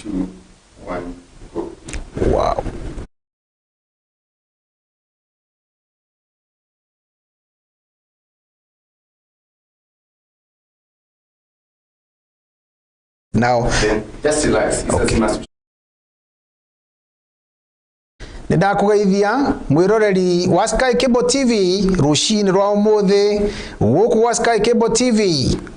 2, 1, go. Wow. Now, Then just relax. It's Okay. as much. Nĩ ndakũgeithia mwĩroreri wa Sky Cable TV rũcinĩ rwa ũmũthĩ gũkũ gwa Sky Cable TV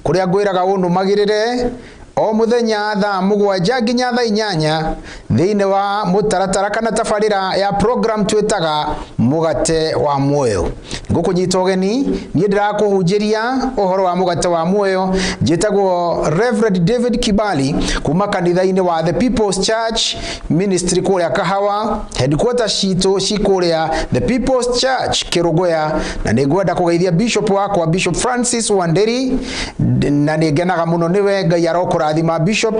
kũrĩa ngwĩraga ũnũmagĩrĩre o mũthenya thaa 7 nginya thaa 8 thĩinĩ wa mũtaratara kana tabarĩra ya program twĩtaga Mũgate wa Muoyo. Ngũkũnyita ũgeni, niĩ ndĩrakũhunjĩria ũhoro wa mũgate wa muoyo. Njĩtagwo Reverend David Kibali kuma kanitha-inĩ wa The People's Church Ministry kũrĩa Kahawa. Headquarters citũ ci kũrĩa The People's Church Kĩrũgũya, na nĩ ngwenda kũgeithia bishop wakwa, Bishop Francis Wanderi, na nĩ ngenaga mũno nĩwe. Ngai arokũrathima, Bishop.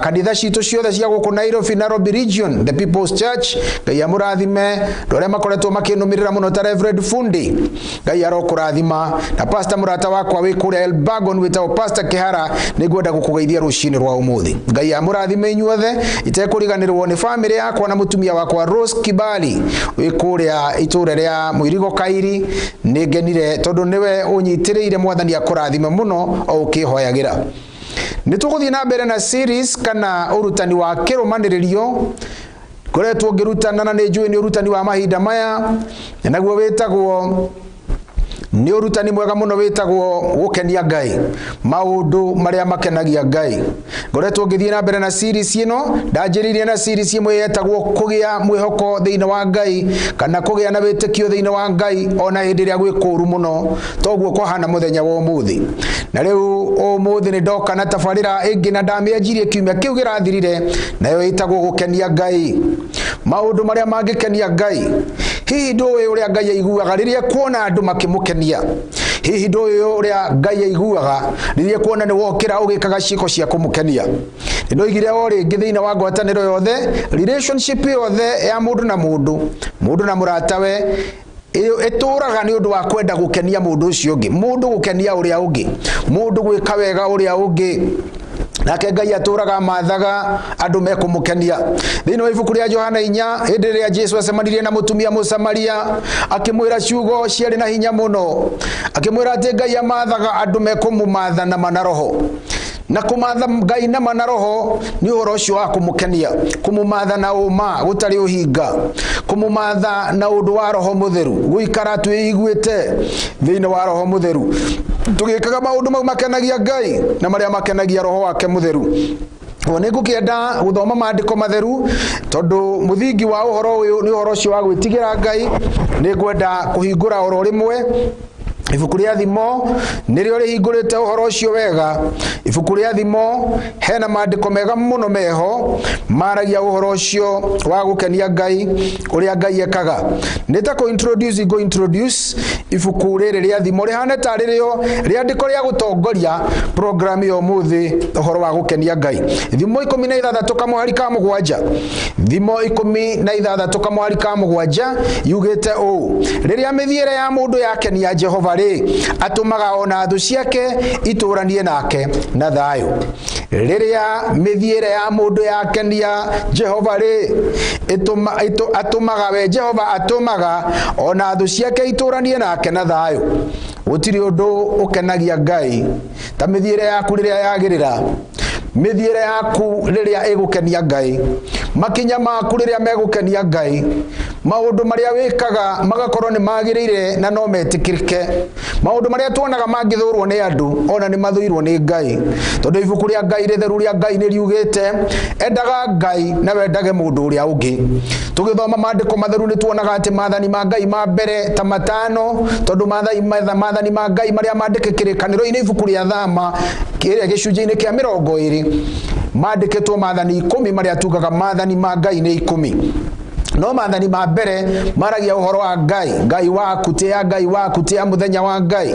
Kanitha citũ ciothe cia gũkũ Nairobi, Nairobi Region, The People's Church, Ngai amũrathime. Andũ arĩa makoretwo makĩnũmĩrĩra mũno ta Reverend Fundi, Ngai arokũrathima, na pastor mũrata wakwa wĩ kũrĩa Elbagon wĩtagwo Pastor Kĩhara, nĩ ngwenda gũkũgeithia rũcinĩ rwa ũmũthĩ. Ngai amũrathime inyuothe, itekũriganĩrwo nĩ famĩlĩ yakwa na mũtumia wakwa Rose Kibali wĩ kũrĩa itũũra rĩa Mũirigo Kairi. Nĩ ngenire tondũ nĩwe ũnyitĩrĩire. Mwathani akũrathime mũno o ũkĩhoyagĩra. Nĩ tũgũthiĩ na mbere na series kana ũrutani wa kĩrũmanĩrĩrio ngoretwo ngĩrutana, na nĩ njũĩ nĩ ũrutani wa mahinda maya, na naguo wĩtagwo, nĩ ũrutani mwega mũno, wĩtagwo gũkenia Ngai, maũndũ marĩa makenagia Ngai. Ngoretwo ngĩthiĩ na mbere na series ĩno. Ndanjĩrĩirie na series ĩmwe yetagwo kũgĩa mwĩhoko thĩinĩ wa Ngai kana kũgĩa na wĩtĩkio thĩinĩ wa Ngai ona hĩndĩ ĩrĩa gwĩ kũũru mũno toguo kwahana mũthenya wa ũmũthĩ. Na rĩu ũmũthĩ nĩ ndoka na tabarĩra ĩngĩ, na ndamĩanjirie kiumia kĩu gĩrathirire, nayo ĩtagwo gũkenia Ngai, maũndũ marĩa mangĩkenia Ngai. Hihi ndũĩ ũrĩa Ngai aiguaga rĩrĩa kuona andũ makĩmũkenia? Hihi ndũĩ ũrĩa Ngai aiguaga rĩrĩa kuona nĩ wokĩra ũgĩkaga ciĩko cia kũmũkenia? Ndoigire o rĩngĩ, thĩinĩ wa ngwatanĩro yothe, relationship yothe ya mũndũ na mũndũ, mũndũ na mũratawe, ĩtũraga nĩ ũndũ wa kwenda gũkenia mũndũ ũcio ũngĩ, mũndũ gũkenia ũrĩa ũngĩ, mũndũ gwĩka wega ũrĩa ũngĩ. Nake Ngai atũraga mathaga andũ mekũmũkenia. Thĩinĩ wa ibuku rĩa Johana 4, hĩndĩ ĩrĩa Jesu acemanirie na mũtumia Mũsamaria, akĩmwĩra ciugo ciarĩ na hinya mũno, akĩmwĩra atĩ Ngai amathaga andũ mekũmũmatha na mana roho. Na kũmatha Ngai na mana roho nĩ ũhoro ũcio wa kũmũkenia, kũmũmatha na ũma gũtarĩ ũhinga, kũmũmatha na ũndũ wa Roho Mũtheru, gũikara twĩiguĩte thĩinĩ wa Roho Mũtheru, tũgĩkaga maũndũ mau makenagia Ngai na marĩa makenagia Roho wake Mũtheru. O nĩ ngũkĩenda gũthoma maandĩko matheru tondũ mũthingi wa ũhoro ũyũ nĩ ũhoro ũcio wa gwĩtigĩra Ngai. Nĩ ngwenda kũhingũra oro rĩmwe ibuku rĩa Thimo, nĩrĩo rĩhingũrĩte ũhoro ũcio wega. Ibuku rĩa Thimo hena maandĩko mega mũno meho maragia ũhoro ũcio wa gũkenia Ngai, ũrĩa Ngai ekaga. Nĩ ta kũ introduce, ngũ introduce ibuku rĩrĩ rĩa Thimo rĩhane ta rĩrĩo rĩandĩko rĩa gũtongoria program ya ũmũthĩ, ũhoro wa gũkenia Ngai. Thimo 16 kamũhari ka 7, Thimo 16 kamũhari ka 7 yugĩte ũũ: "Rĩrĩa mĩthiĩre ya mũndũ yakenia Jehova rĩ, atũmaga ona thũ ciake itũranie nake na thayũ." Rĩrĩa mĩthiĩre ya mũndũ yakenia Jehova rĩ, atũmaga, we Jehova atũmaga ona thũ ciake itũranie nake na thayũ. Gũtirĩ ũndũ ũkenagia Ngai ta mĩthiĩre yaku rĩrĩa yagĩrĩra, mĩthiĩre yaku rĩrĩa ĩgũkenia Ngai, makinya maku rĩrĩa megũkenia Ngai, maũndũ marĩa wĩkaga magakorwo nĩ magĩrĩire na no metĩkĩrĩke. Maũndũ marĩa tuonaga mangĩthũrwo nĩ andũ, ona nĩ mathũirwo nĩ Ngai, tondũ ibuku rĩa Ngai rĩtheru rĩa Ngai nĩ riugĩte, "Endaga Ngai na wendage mũndũ ũrĩa ũngĩ." Tũgĩthoma maandĩko matheru nĩ tuonaga atĩ maathani ma Ngai ma mbere ta matano, tondũ maathani ma Ngai marĩa mandĩke kĩrĩkanĩro-inĩ, ibuku rĩa Thama kĩrĩa gĩcunjĩ-inĩ kĩa 20, mandĩkĩtwo maathani 10, marĩa tugaga maathani ma Ngai nĩ 10. No maathani ma mbere maragia ũhoro wa Ngai, Ngai waku, tĩa Ngai waku, tĩa mũthenya wa Ngai,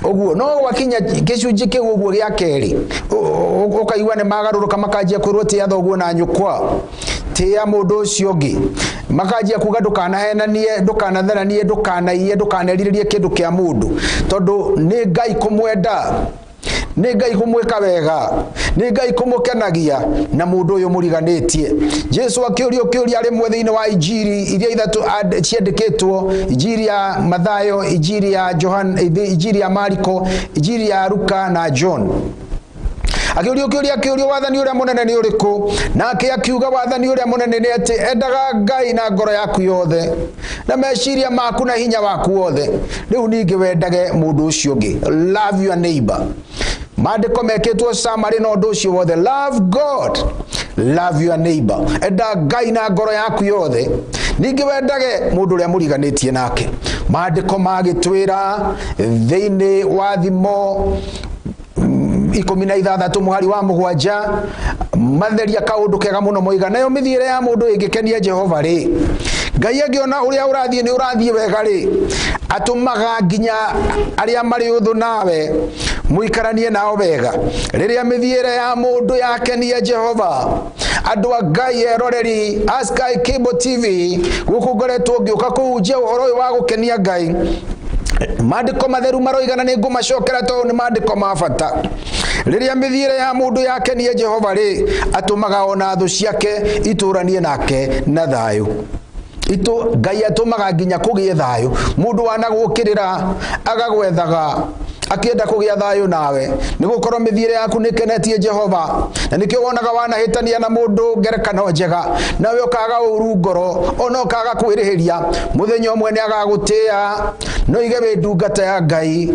ũguo. No gwakinya gĩcunjĩ kĩu ũguo gĩa kerĩ, ũkaigua nĩ magarũrũka, makanjia kwĩrwo tĩa thoguo na nyũkwa, tĩa mũndũ ũcio ũngĩ, makanjia kuga ndũkanahenanie, ndũkanatharanie, ndũkanaiye, ndũkanerirĩrie kĩndũ kĩa mũndũ, tondũ nĩ Ngai kũmwenda. Nĩ Ngai kũmwĩka wega, nĩ Ngai kũmũkenagia na mũndũ ũyũ mũriganĩtie. Jesu akĩũrio kĩũria rĩmwe thĩinĩ wa injiri iria ithatũ ciandĩkĩtwo, injiri ya Mathayo, injiri ya Johan, injiri ya Mariko, injiri ya Luka na John. Akĩũrio kĩũria, akĩũrio wathani ũrĩa mũnene nĩ ũrĩkũ, nake akiuga wathani ũrĩa mũnene nĩ atĩ endaga Ngai na ngoro yaku yothe na meciria maku na hinya waku wothe, rĩu ningĩ wendage mũndũ ũcio ũngĩ, love your neighbor. Maandĩko mekĩtwo summary na ũndũ ũcio wothe, love God, love your neighbor. Enda Ngai na ngoro yaku yothe, ningĩ wendage mũndũ ũrĩa mũriganĩtie nake. Maandĩko magĩtwĩra thĩinĩ wa Thimo 16 mũhari wa 7, matheria kaũndũ kega mũno moiga, nayo mĩthiĩre ya mũndũ ĩngĩkenia Jehova rĩ, Ngai angĩona ũrĩa ũrathiĩ nĩ ũrathiĩ wega rĩ, atũmaga nginya arĩa marĩ ũthũ nawe mũikaranie nao wega. Rĩrĩa mĩthiĩre ya mũndũ yakenia Jehova, andũ a Ngai eroreri a Sky Cable TV, gũkũ ngoretwo ngĩũka kũhunjia ũhoro ũyũ wa gũkenia Ngai. Maandĩko matheru maroigana nĩ ngũmacokera tondũ nĩ maandĩko ma bata. Rĩrĩa mĩthiĩre ya mũndũ yakenia Jehova rĩ, atũmaga ona thũ ciake itũranie nake na thayũ. Itu Ngai atũmaga nginya kũgĩe thayũ. Mũndũ wanagũkĩrĩra agagwethaga akĩenda kũgĩa thayũ nawe, nĩ gũkorwo mĩthiĩre yaku nĩ ĩkenetie Jehova. Na nĩkĩo wonaga wanahĩtania na mũndũ ngerekano njega, nawe ũkaga ũru ngoro, ona ũkaga kwĩrĩhĩria, mũthenya ũmwe nĩ agagũtĩa no ige wĩ ndungata ya Ngai.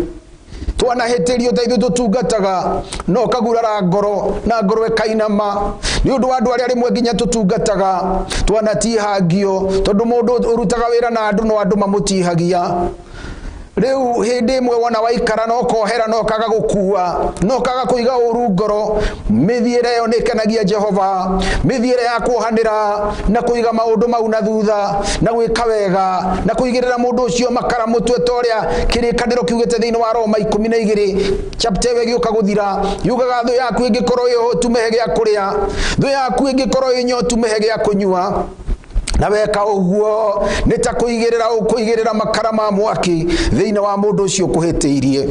Twanahĩtĩrio ta ithuĩ tũtungataga, no ũkagurara ngoro na ngoro ĩkainama nĩ ũndũ wa andũ arĩa rĩmwe nginya tũtungataga. Twanatihangio tondũ mũndũ ũrutaga wĩra na andũ no andũ mamũtihagia. Rĩu hĩndĩ ĩmwe wona waikara no kohera, no kaga gũkua, no kaga kũiga ũru ngoro, mĩthiĩre ĩyo nĩ ĩkenagia Jehova. Mĩthiĩre ya kuohanĩra na kũiga maũndũ mau na thutha na gwĩka wega na kũigĩrĩra mũndũ ũcio makara mũtwe, ta ũrĩa kĩrĩkanĩro kiugĩte thĩinĩ wa Roma 12 chapter ĩyo ĩgĩũka gũthira, yugaga thũ yaku ĩngĩkorwo ĩ hũtu mĩhe gĩa kũrĩa, thũ yaku ĩngĩkorwo ĩ nyotu mĩhe gĩa kũnyua. Na weka ũguo nĩ ta kũigĩrĩra ũkũigĩrĩra makara ma mwaki thĩinĩ wa mũndũ ũcio ũkũhĩtĩirie.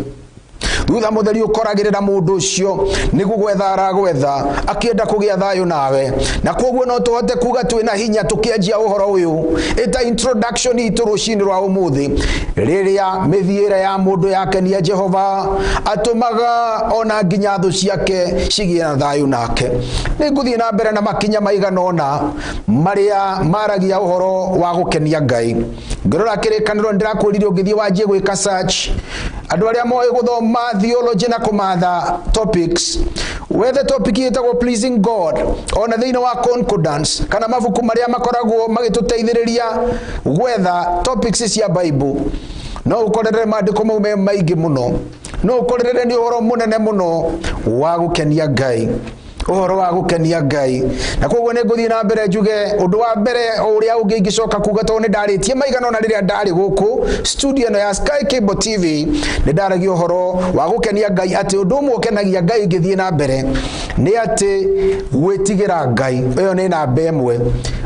Thutha mũtheri ũkoragĩrĩra mũndũ ũcio nĩ gũgwetha aragwetha akĩenda kũgĩa thayũ nawe. Na koguo no tũhote kuga twĩna hinya tũkĩanjia ũhoro ũyũ ĩta introduction itũ rũcinĩ rwa ũmũthĩ. Rĩrĩa mĩthiĩre ya mũndũ yakenia Jehova, atũmaga ona nginya thũ ciake cigĩe na thayũ nake. Nĩ ngũthiĩ na mbere na makinya maigana ũna marĩa maragia ũhoro wa gũkenia Ngai. Ngĩrora kĩrĩkanĩro, nĩndĩrakwĩrire ũngĩthiĩ wanjie gwĩka search, andũ arĩa moĩ gũthoma theology na kũmatha topics, wethe topic ĩtagwo pleasing God ona thĩinĩ wa concordance kana mabuku marĩa makoragwo magĩtũteithĩrĩria gwetha topics cia Bible, no ũkorerere maandĩko mau me maingĩ mũno, no ũkorerere nĩ ũhoro mũnene mũno wa gũkenia Ngai, ũhoro wa gũkenia Ngai. Na koguo nĩ ngũthiĩ na mbere njuge ũndũ wa mbere o ũrĩa ũngĩ ingĩcoka kuga, tondũ nĩ ndarĩtie maigana ũna rĩrĩa ndarĩ gũkũ studio ĩno ya Sky Cable TV, nĩ ndaragia ũhoro wa gũkenia Ngai, atĩ ũndũ ũmwe ũkenagia Ngai ngĩthiĩ na mbere nĩ atĩ gwĩtigĩra Ngai. Ĩyo nĩ namba ĩmwe.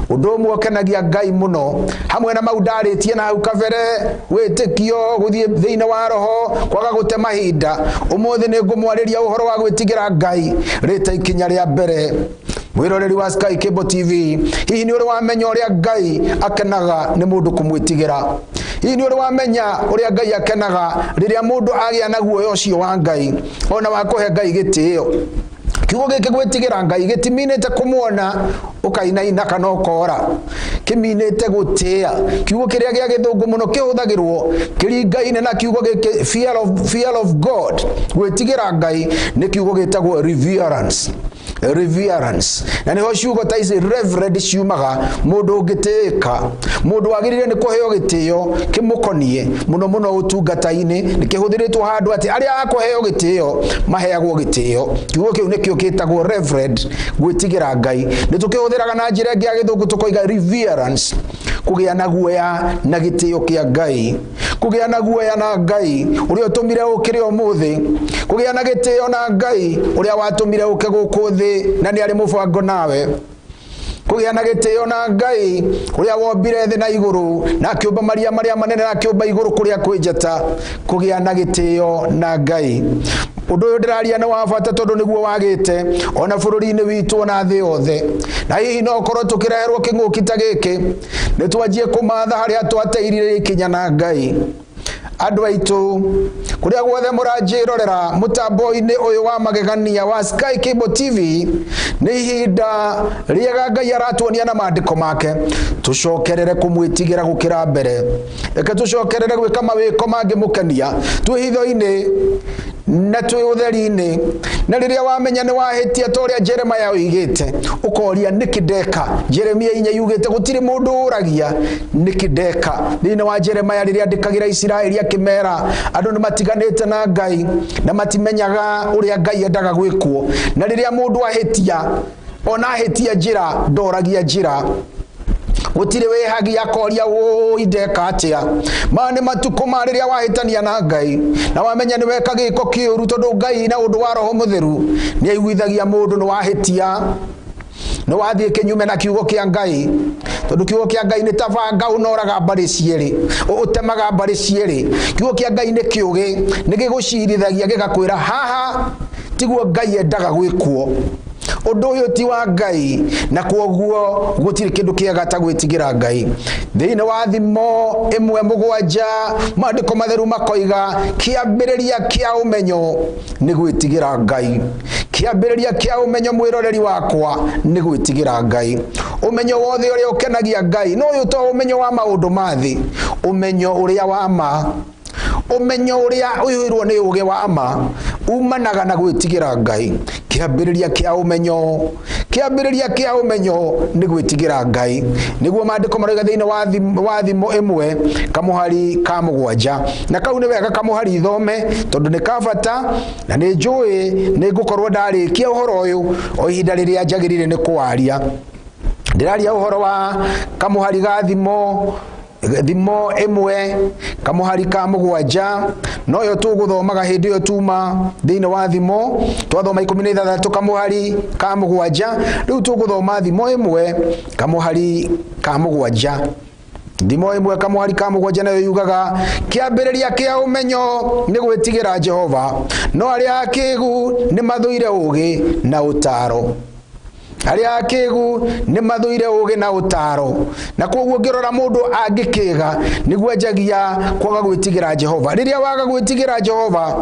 Ũndũ ũmwe ũkenagia Ngai mũno hamwe na mau ndarĩtie na hau kabere, wĩtĩkio, gũthiĩ thĩinĩ wa roho, kwaga gũte mahinda, ũmũthĩ nĩ ngũmwarĩria ũhoro wa gwĩtigĩra Ngai rĩta ikinya rĩa mbere. Mwĩroreri wa Sky Cable TV, hihi nĩ ũrĩ wamenya ũrĩa Ngai akenaga nĩ mũndũ kũmwĩtigĩra? Hihi nĩ ũrĩ wamenya ũrĩa Ngai akenaga rĩrĩa mũndũ agĩa na guoya ũcio wa Ngai ona wa kũhe Ngai gĩtĩo? Kiugo gĩkĩ gwĩtigĩra Ngai gĩtiminĩte kũmuona ũkainaina kana ũkora, kĩminĩte gũtĩĩa. Kiugo kĩrĩa gĩa gĩthũngũ mũno kĩhũthagĩrwo kĩringaine na kiugo gĩkĩ fear of God, gwĩtigĩra Ngai, nĩ kiugo gĩtagwo reverence. Reverence. Na nĩho ciugo ta ici reverend ciumaga, mũndũ ũngĩtĩĩka, mũndũ wagĩrĩire nĩ kũheo gĩtĩo kĩmũkonie mũno mũno ũtungata-inĩ. Nĩ kĩhũthĩrĩtwo handũ atĩ arĩa a kũheo gĩtĩo maheagwo gĩtĩo. Kiugo kĩu nĩkĩo gĩtagwo reverend, gwĩtigĩra Ngai. Nĩ tũkĩhũthĩraga na njĩra ĩngĩ ya gĩthũngũ tũkoiga reverence, kũgĩa na guoya na gĩtĩo kĩa Ngai, kũgĩa na guoya na Ngai ũrĩa ũtũmire ũkĩre ũmũthĩ, kũgĩa na gĩtĩo na Ngai ũrĩa watũmire ũke gũkũ thĩ na nĩ arĩ mũbango nawe, kũgĩa na gĩtĩo na Ngai ũrĩa wombire thĩ na igũrũ na akĩũmba maria marĩa manene na akĩũmba igũrũ kũrĩa kwĩ njata, kũgĩa na gĩtĩo na Ngai. Ũndũ ũyũ ndĩraria nĩ wa bata tondũ nĩguo wagĩte ona bũrũri-inĩ witũ ona thĩ yothe. Na hihi no korwo tũkĩreherwo kĩng'ũki ta gĩkĩ, nĩ twanjie kũmatha harĩa twateirire ikinya na Ngai. Andũ aitũ, kũrĩa guothe mũranjĩrorera mũtambo-inĩ ũyũ wa magegania wa Sky Cable TV, nĩ ihinda rĩega Ngai aratuonia na maandĩko make tũcokerere kũmwĩtigĩra gũkĩra mbere. Reke tũcokerere gwĩka mawĩko mangĩmũkenia twĩ hitho-inĩ na twĩ ũtheri-inĩ. Na rĩrĩa wamenya nĩ wahĩtia ta ũrĩa Jeremaya oigĩte, ũkoria nĩkĩ ndeka. Jeremia inya yugĩte gũtirĩ mũndũ ũragia nĩkĩ ndeka. Thĩinĩ wa Jeremaya rĩrĩa andĩkagĩra Isiraeli akĩmera andũ nĩ matiganĩte na Ngai na matimenyaga ũrĩa Ngai endaga gwĩkwo. Na rĩrĩa mũndũ ahĩtia, ona ahĩtia njĩra, ndoragia njĩra. Gũtirĩ wĩhagia akoria wũi ndeka atĩa. Maya nĩ matukũ ma rĩrĩa wahĩtania na Ngai na wamenya nĩ weka gĩko kĩũru, tondũ Ngai na ũndũ wa Roho Mũtheru nĩ aiguithagia mũndũ nĩ wahĩtia, nĩ wathiĩ kĩnyume na kiugo kĩa Ngai, tondũ kiugo kĩa Ngai nĩ ta banga ũnoraga mbarĩ cierĩ, ũtemaga mbarĩ cierĩ. Kiugo kĩa Ngai nĩ kĩũgĩ, nĩ gĩgũcirithagia gĩgakwĩra haha tiguo Ngai endaga gwĩkwo, ũndũ ũyũ ti wa Ngai, na kwoguo gũtirĩ kĩndũ kĩega ta gwĩtigĩra Ngai. Thĩinĩ wa Thimo 1:7 maandĩko matheru makoiga kĩambĩrĩria kĩa ũmenyo nĩ gwĩtigĩra Ngai. Kĩambĩrĩria kĩa ũmenyo, mwĩroreri wakwa, nĩ gwĩtigĩra Ngai. Ũmenyo wothe ũrĩa ũkenagia Ngai, no ũyũ to ũmenyo wa maũndũ ma thĩ, ũmenyo ũrĩa wa ma, ũmenyo ũrĩa ũiyũirwo nĩ ũũgĩ wa ma, umanaga na gwĩtigĩra Ngai. Kĩambĩrĩria kĩa ũmenyo, kĩambĩrĩria kĩa ũmenyo nĩ gwĩtigĩra Ngai. Nĩguo maandĩko maroiga thĩinĩ wa Thimo 1:7. Na kau nĩ wega kamũhari thome tondũ nĩ ka bata, na nĩ njũĩ nĩ ngũkorwo ndarĩkia ũhoro ũyũ o ihinda rĩrĩa njagĩrĩire nĩ kũwaria. Ndĩraria ũhoro wa kamũhari ga Thimo 1:7, noyo tũgũthomaga hĩndĩ ĩyo tuma thĩinĩ wa Thimo. Twathoma 16:7, rĩu tũgũthoma Thimo 1:7. Thimo 1:7 nayo yugaga kĩambĩrĩria kĩa ũmenyo nĩ gwĩtigĩra Jehova, no arĩa akĩgu nĩ mathũire ũũgĩ na ũtaaro. Arĩa akĩgu nĩ mathũire ũũgĩ na ũtaaro. Na kwoguo ngĩrora mũndũ angĩkĩga nĩguo anjagia kwaga gwĩtigĩra Jehova. Rĩrĩa waga gwĩtigĩra Jehova,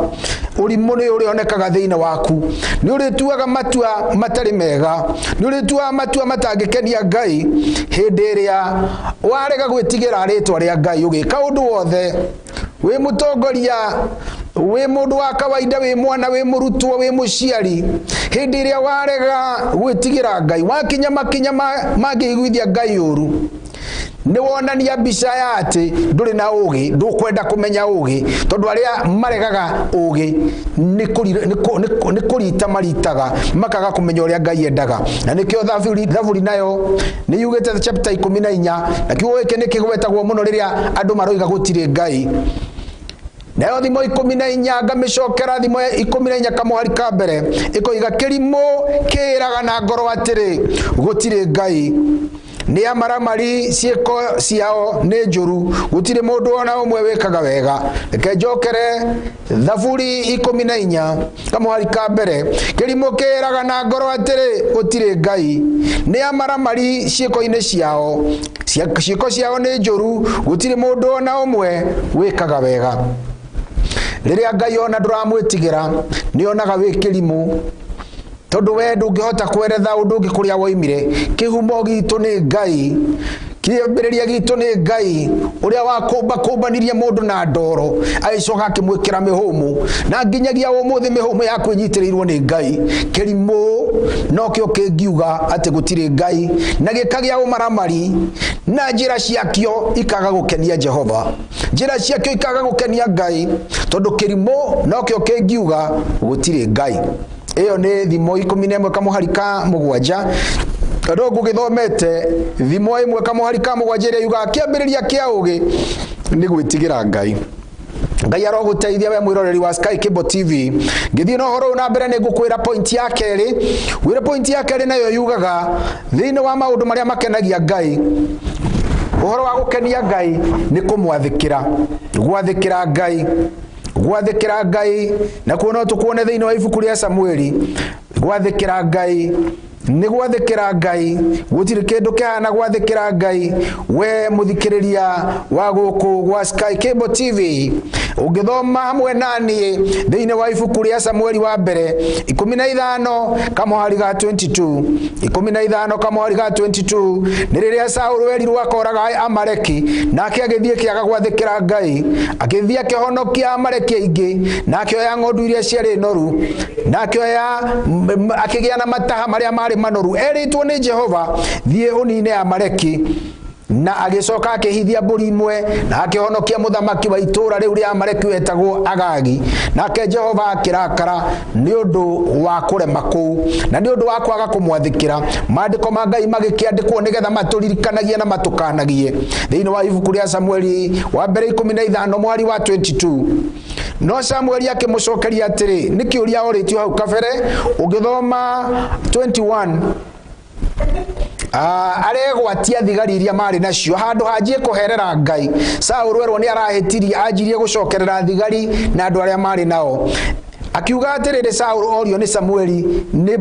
ũrimũ nĩ ũrĩonekaga thĩinĩ waku, nĩ ũrĩtuaga matua matarĩ mega, nĩ ũrĩtuaga matua matangĩkenia Ngai. Hĩndĩ ĩrĩa warega gwĩtigĩra rĩtwa rĩa Ngai ũgĩka ũndũ wothe, wĩ mũtongoria, wĩ mũndũ wa kawaida, wĩ mwana, wĩ mũrutwo, wĩ mũciari, hĩndĩ ĩrĩa warega gwĩtigĩra Ngai, wakinya makinya mangĩiguithia Ngai ũru, nĩ wonania mbica ya atĩ ndũrĩ na ũũgĩ, ndũkwenda kũmenya ũũgĩ, tondũ arĩa maregaga ũũgĩ nĩ kũrita maritaga, makaga kũmenya ũrĩa Ngai endaga. Na nĩkĩo Thaburi nayo nĩ yugĩte chapter 14, na kiugo gĩkĩ nĩ kĩgwetagwo mũno rĩrĩa andũ maroiga gũtirĩ Ngai. Nayo Thimo 14, ngamĩcokera Thimo 14:1, ĩkoiga kĩrimũ kĩĩraga na ngoro atĩrĩ, gũtirĩ Ngai. Nĩ amaramari, ciĩko ciao nĩ njũru, gũtirĩ mũndũ ona ũmwe wĩkaga wega. Reke njokere Thaburi 14:1, kĩrimũ kĩĩraga na ngoro atĩrĩ, gũtirĩ Ngai. Nĩ amaramari ciĩko-inĩ ciao, ciĩko ciao nĩ njũru, gũtirĩ mũndũ ona ũmwe wĩkaga wega. Rĩrĩa Ngai ona ndũramwĩtigĩra, nĩ onaga wĩ kĩrimũ, tondũ we ndũngĩhota kweretha ũndũ ũngĩ kũrĩa woimire. Kĩhumo gitũ nĩ Ngai, kĩambĩrĩria gitũ nĩ Ngai ũrĩa wakũmbakũmbanirie mũndũ na ndoro, agĩcoka akĩmwĩkĩra mĩhũmũ, na nginyagia ũmũthĩ mĩhũmũ yaku ĩnyitĩrĩirwo nĩ Ngai. Kĩrimũ nokĩo kĩngiuga atĩ gũtirĩ Ngai, na gĩkagĩa ũmaramari, na njĩra ciakĩo ikaga gũkenia Jehova, njĩra ciakĩo ikaga gũkenia Ngai, tondũ kĩrimũ nokĩo kĩngiuga gũtirĩ Ngai. Ĩyo nĩ Thimo 11:7. Tondũ ngũgĩthomete Thimo 1:7 ĩrĩa yugaga kĩambĩrĩria kĩa ũũgĩ nĩ gwĩtigĩra Ngai. Ngai arogũteithia we mwĩroreri wa Sky Cable TV. Ngĩthiĩ na ũhoro ũyũ na mbere nĩ ngũkwĩra point ya kerĩ. Ngwĩre point ya kerĩ nayo yugaga thĩinĩ wa maũndũ marĩa makenagia Ngai, ũhoro wa gũkenia Ngai nĩ kũmwathĩkĩra, gwathĩkĩra Ngai. Gwathĩkĩra Ngai nakuo no tũkuone thĩinĩ wa ibuku rĩa Samueli. Gwathĩkĩra Ngai nĩ gwathĩkĩra Ngai, gũtirĩ kĩndũ kĩhana gwathĩkĩra Ngai. We mũthikĩrĩria wa gũkũ gwa Sky Cable TV, ũngĩthoma hamwe naniĩ thĩinĩ wa ibuku rĩa Samueli wa mbere 15 kamũhari ga 22, 15 kamũhari ga 22, nĩ rĩrĩa Saũlũ erirwo akoraga Amaleki, nake agĩthiĩ kĩaga gwathĩkĩra Ngai, agĩthiĩ akĩhonokia Amaleki aingĩ, na akĩoya ng'ondu iria ciarĩ noru, na akĩoya akĩgĩa na mataha marĩa marĩ manoru. Erĩtwo nĩ Jehova, thiĩ ũnine Amaleki, na agĩcoka akĩhithia mbũri imwe na akĩhonokia mũthamaki wa itũũra rĩu rĩa Amaleki wetagwo Agagi. Nake Jehova akĩrakara nĩ ũndũ wa kũrema kũu na nĩ ũndũ wa kwaga kũmwathĩkĩra. Maandĩko ma Ngai magĩkĩandĩkwo nĩgetha matũririkanagie na matũkanagie. Thĩinĩ wa ibuku rĩa Samueli wa mbere 15 mwari wa 22, no Samueli akĩmũcokeria atĩrĩ, nĩ kĩũria orĩtio hau kabere. Ũngĩthoma 21, aregwatia thigari iria marĩ nacio handũ hanjie kũherera Ngai. Saũlũ erwo nĩ arahĩtirie, anjirie gũcokerera thigari na andũ arĩa marĩ nao. Akiuga atĩrĩrĩ, Saũlũ orio nĩ Samueli nĩ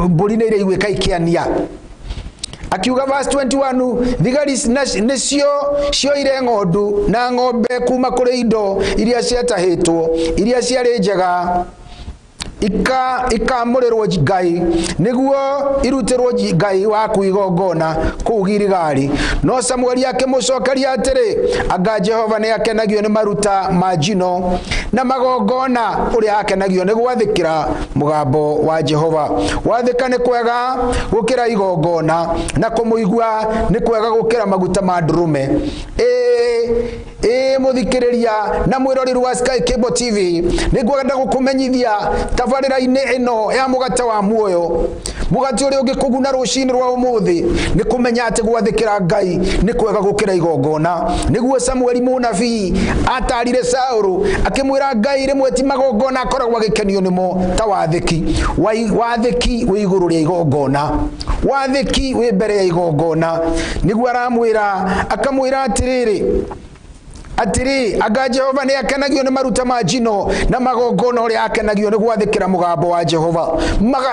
mbũri nĩ iraiguĩka ikĩania, akiuga verse 21, thigari nĩcio cioire ng'ondu na ng'ombe kuma kũrĩ indo iria ciatahĩtwo, iria ciarĩ njega, ikamũrĩrwo Ngai, nĩguo irutĩrwo Ngai waku igongona kũu Giligali. No Samueli akĩmũcokeria atĩrĩ, anga Jehova nĩ akenagio nĩ maruta ma njino na magongona ũrĩa akenagio nĩ gwathĩkĩra mũgambo wa Jehova? Gwathĩka nĩ kwega gũkĩra igongona, na kũmũigua nĩ kwega gũkĩra maguta ma ndũrũme. Ĩĩ mũthikĩrĩria na mwĩroreri wa Sky Cable TV, nĩ ngwenda gũkũmenyithia tabarĩra-inĩ ĩno ya mũgate wa muoyo, mũgate ũrĩa ũngĩkũguna rũcinĩ rwa ũmũthĩ, nĩ kũmenya atĩ gwathĩkĩra Ngai nĩ kwega gũkĩra igongona. Nĩguo Samueli mũnabii atarire Saũlũ akĩmwĩra Ngai rĩmwe ti magongona akoragwo agĩkenio nĩmo ta wathĩki. Wathĩki wĩ igũrũ rĩa igongona, wathĩki wĩ mbere ya igongona. Nĩguo aramwĩra, akamwĩra atĩrĩrĩ, atĩrĩ, anga Jehova nĩ akenagio nĩ maruta ma njino na magongona ũrĩa akenagio nĩ gwathĩkĩra mũgambo wa Jehova?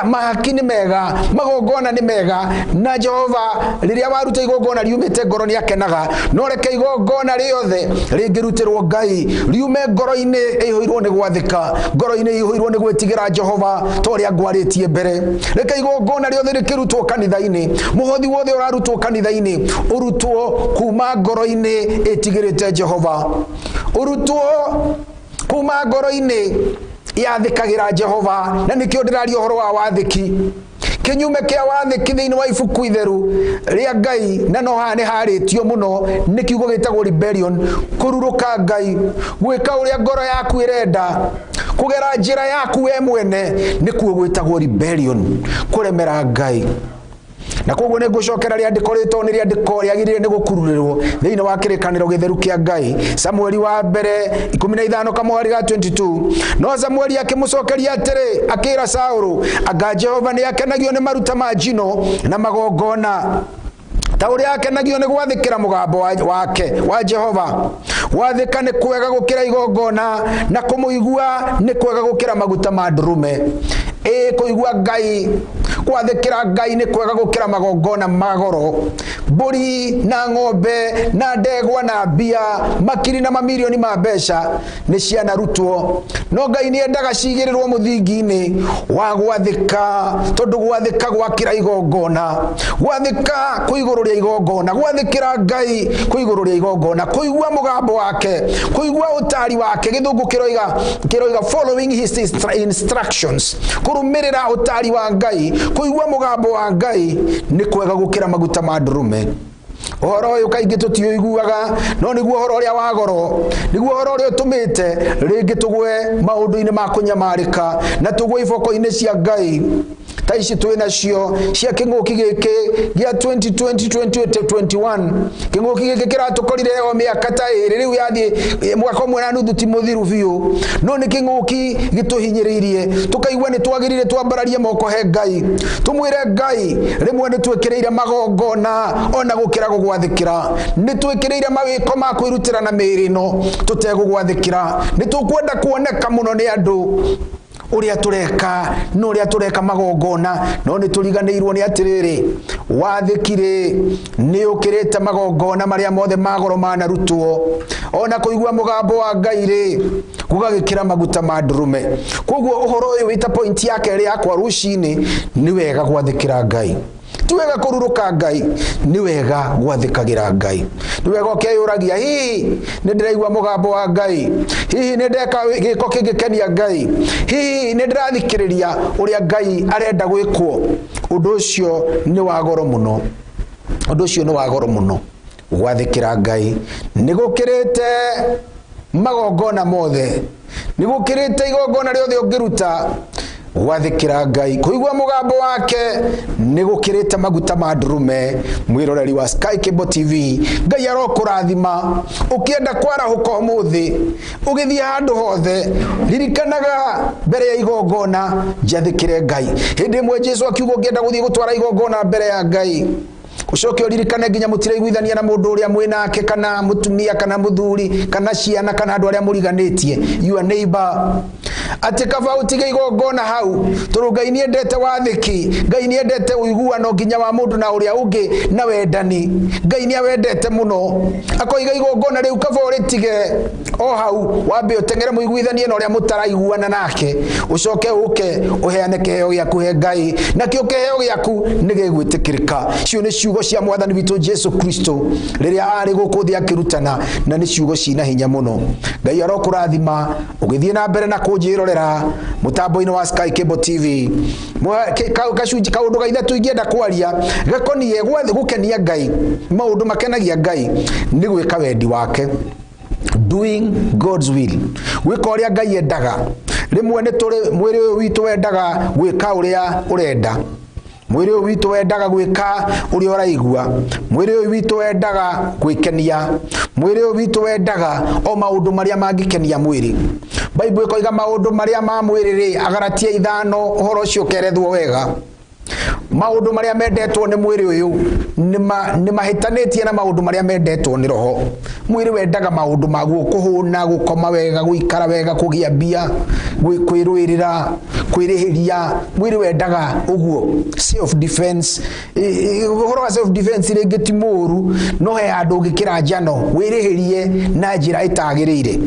Mahaki nĩ mega, magongona nĩ mega, na Jehova rĩrĩa waruta igongona riumĩte ngoro nĩ akenaga. No reke igongona rĩothe rĩngĩrutĩrwo Ngai riume ngoro-inĩ ĩihũirwo nĩ gwathĩka, ngoro-inĩ ĩihũirwo nĩ gwĩtigĩra Jehova ta ũrĩa ngwarĩtie mbere. Reke igongona rĩothe rĩkĩrutwo kanitha-inĩ, mũhothi wothe ũrarutwo kanitha-inĩ ũrutwo kuma ngoro-inĩ ĩtigĩrĩte Jehova, ũrutwo kuma ngoro-inĩ yathĩkagĩra Jehova. Na nĩkĩo ndĩraria ũhoro wa wathĩki, kĩnyume kĩa wathĩki thĩinĩ wa ibuku itheru rĩa Ngai, na no haha nĩ harĩtio mũno nĩ kiugo gĩtagwo rebellion, kũrurũka Ngai, gwĩka ũrĩa ngoro yaku ĩrenda, kũgera njĩra yaku we mwene, nĩkuo gwĩtagwo rebellion, kũremera Ngai. Na koguo nĩ ngũcokera rĩandĩko rĩtũ, nĩ rĩandĩko rĩagĩrĩire nĩ gũkururĩrwo thĩinĩ wa kĩrĩkanĩro gĩtheru kĩa Ngai, Samueli wa mbere 15 kamũhari ga 22. No Samueli akĩmũcokeria atĩrĩ, akĩra Saũlũ, anga Jehova nĩ akenagio nĩ maruta ma njino na magongona ta ũrĩa akenagio nĩ gwathĩkĩra mũgambo wake wa Jehova? Gwathĩka nĩ kwega gũkĩra igongona, na kũmũigua nĩ kwega gũkĩra maguta ma ndũrũme. Ĩĩ, kũigua Ngai, gwathĩkĩra Ngai nĩ kwega gũkĩra magongona ma goro, mbũri na ng'ombe na ndegwa na mbia, makiri na mamirioni ma mbeca nĩ cianarutwo, no Ngai nĩ endaga cigĩrĩrwo mũthingi-inĩ wa gwathĩka, tondũ gwathĩka gwakĩra igongona, gwathĩka kwĩ igũrũ rĩa igongona, gwathĩkĩra Ngai kwĩ igũrũ rĩa igongona, kũigua mũgambo wake, kũigua ũtari wake. Gĩthũngũ kĩroiga following his instructions, kũrũmĩrĩra ũtari wa Ngai, kũigua mũgambo wa Ngai nĩ kwega gũkĩra maguta ma ndũrũme. Ũhoro ũyũ kaingĩ tũtiũiguaga, no nĩguo ũhoro ũrĩa wa goro, nĩguo ũhoro ũrĩa ũtũmĩte rĩngĩ tũgwe maũndũ-inĩ ma kũnyamarĩka na tũgwe iboko-inĩ cia Ngai ta ici twĩ nacio cia kĩng'ũki gĩkĩ gĩa 2020-2021. Kĩng'ũki gĩkĩ kĩratũkorire o mĩaka ta ĩrĩ rĩu yathiĩ, mwaka ũmwe na nuthu ti mũthiru biũ, no nĩ kĩng'ũki gĩtũhinyĩrĩirie, tũkaigua nĩ twagĩrĩire twambararie moko he Ngai, tũmwĩre Ngai rĩmwe nĩ twĩkĩrĩire magongona ona gũkĩra gũgwa. Tũtegũgwathĩkĩra, nĩ twĩkĩrĩire mawĩko ma kwĩrutĩra na mĩĩrĩ ĩno tũtegũgwathĩkĩra. Nĩ tũkwenda kuoneka mũno nĩ andũ ũrĩa tũreka na ũrĩa tũreka magongona, no nĩ tũriganĩirwo nĩ atĩrĩrĩ, wathĩki-rĩ nĩ ũkĩrĩte magongona marĩa mothe ma goro manarutwo. Ona kũigua mũgambo wa Ngai rĩ, gũgagĩkĩra maguta ma ndũrũme. Koguo ũhoro ũyũ wĩta point ya kerĩ yakwa rũcinĩ, nĩ wega gwathĩkĩra Ngai. Ti wega kũrurũka Ngai, nĩ wega gwathĩkagĩra Ngai. Nĩ wega ũkeyũragia, hihi nĩ ndĩraigua mũgambo wa Ngai? Hihi nĩ ndeka gĩko kĩngĩkenia Ngai? Hihi nĩ ndĩrathikĩrĩria ũrĩa Ngai arenda gwĩkwo? Ũndũ ũcio nĩ wa goro mũno. Ũndũ ũcio nĩ wa goro mũno. Gwathĩkĩra Ngai nĩ gũkĩrĩte magongona mothe, nĩ gũkĩrĩte igongona rĩothe ũngĩruta. Gwathĩkĩra Ngai, kũigua mũgambo wake nĩ gũkĩrĩte maguta ma ndũrũme. Mwĩroreri wa Sky Cable TV, Ngai arokũrathima. Ũkĩenda kwarahũka ũmũthĩ ũgĩthiĩ handũ hothe, ririkanaga mbere ya igongona, njathĩkĩre Ngai. Hĩndĩ ĩmwe Jesu akiuga, ũngĩenda gũthiĩ gũtwara igongona mbere ya Ngai, ucoke ũririkane nginya mũtiraiguithania na mũndũ ũrĩa mwĩ nake, kana mũtumia, kana mũthuri, kana ciana, kana andũ arĩa mũriganĩtie, your neighbor, atĩ kaba ũtige igongona hau, tondũ Ngai nĩendete wathĩki, Ngai nĩendete ũiguano nginya wa mũndũ na ũrĩa ũngĩ, na wendani Ngai nĩawendete mũno. Akoiga igongona rĩu kaba ũrĩtige o hau, wambe ũteng'ere mũiguithanie na ũrĩa mũtaraiguana nake, ũcoke ũke ũheane kĩheo gĩaku he Ngai, nakĩo kĩheo gĩaku nĩ gĩgwĩtĩkĩrĩka. Icio nĩ ciugo cia Mwathani witũ Jesu Kristo rĩrĩa arĩ gũkũ thĩ akĩrutana, na nĩ ciugo cina hinya mũno. Ngai arokũrathima ũgĩthiĩ na mbere na kũnjĩrorera mũtambo-inĩ wa Sky Cable TV. Gacunjĩ kaũndũ ga ithatũ ingĩenda kwaria gakoniĩ gũkenia Ngai. Maũndũ makenagia Ngai nĩ gwĩka wendi wake, doing God's will, gwĩka ũrĩa Ngai endaga. Rĩmwe nĩ tũrĩ mwĩrĩ ũyũ witũ wendaga gwĩka ũrĩa ũrenda, mwĩrĩ ũyũ witũ wendaga gwĩka ũrĩa ũraigua, mwĩrĩ ũyũ witũ wendaga gwĩkenia, mwĩrĩ ũyũ witũ wendaga o maũndũ marĩa mangĩkenia mwĩrĩ. Bible ĩkoiga maũndũ marĩa ma mwĩrĩ rĩ, Agalatia 5, ũhoro ũcio ũkerethwo wega. Maũndũ marĩa mendetwo nĩ mwĩrĩ ũyũ nĩ mahĩtanĩtie na maũndũ marĩa mendetwo nĩ roho. Mwĩrĩ wendaga maũndũ maguo, kũhũna, gũkoma wega, gũikara wega, kũgĩa mbia, kwĩrũĩrĩra, kwĩrĩhĩria. Mwĩrĩ wendaga ũguo, self defense. Ũhoro wa self defense rĩngĩ ti mũũru, no he handũ ũngĩkĩra njano wĩrĩhĩrie na njĩra ĩtagĩrĩire.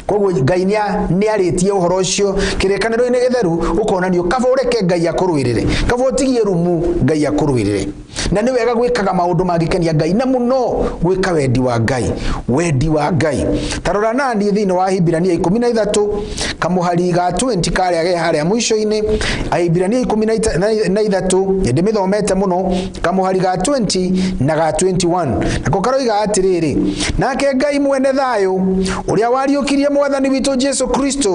Koguo Ngai nĩ arĩtie ũhoro ũcio kĩrĩkanĩro-inĩ gĩtheru, ũkonanio kaba ũreke Ngai akũrũĩrĩre, kaba ũtigie rumu Ngai akũrũĩrĩre. Na nĩ wega gwĩkaga maũndũ mangĩkenia Ngai, na mũno gwĩka wendi wa Ngai, wendi wa Ngai. Ta rora naniĩ thĩinĩ wa Ahibirania 13 kamũhari ga 20 karĩa ge harĩa mũico-inĩ. Ahibirania 13, nĩ ndĩmĩthomete mũno, kamũhari ga 20 na ga 21, nako karoiga atĩrĩrĩ, nake Ngai mwene thayũ, ũrĩa wariũkirie Mwathani witũ Jesu Kristo,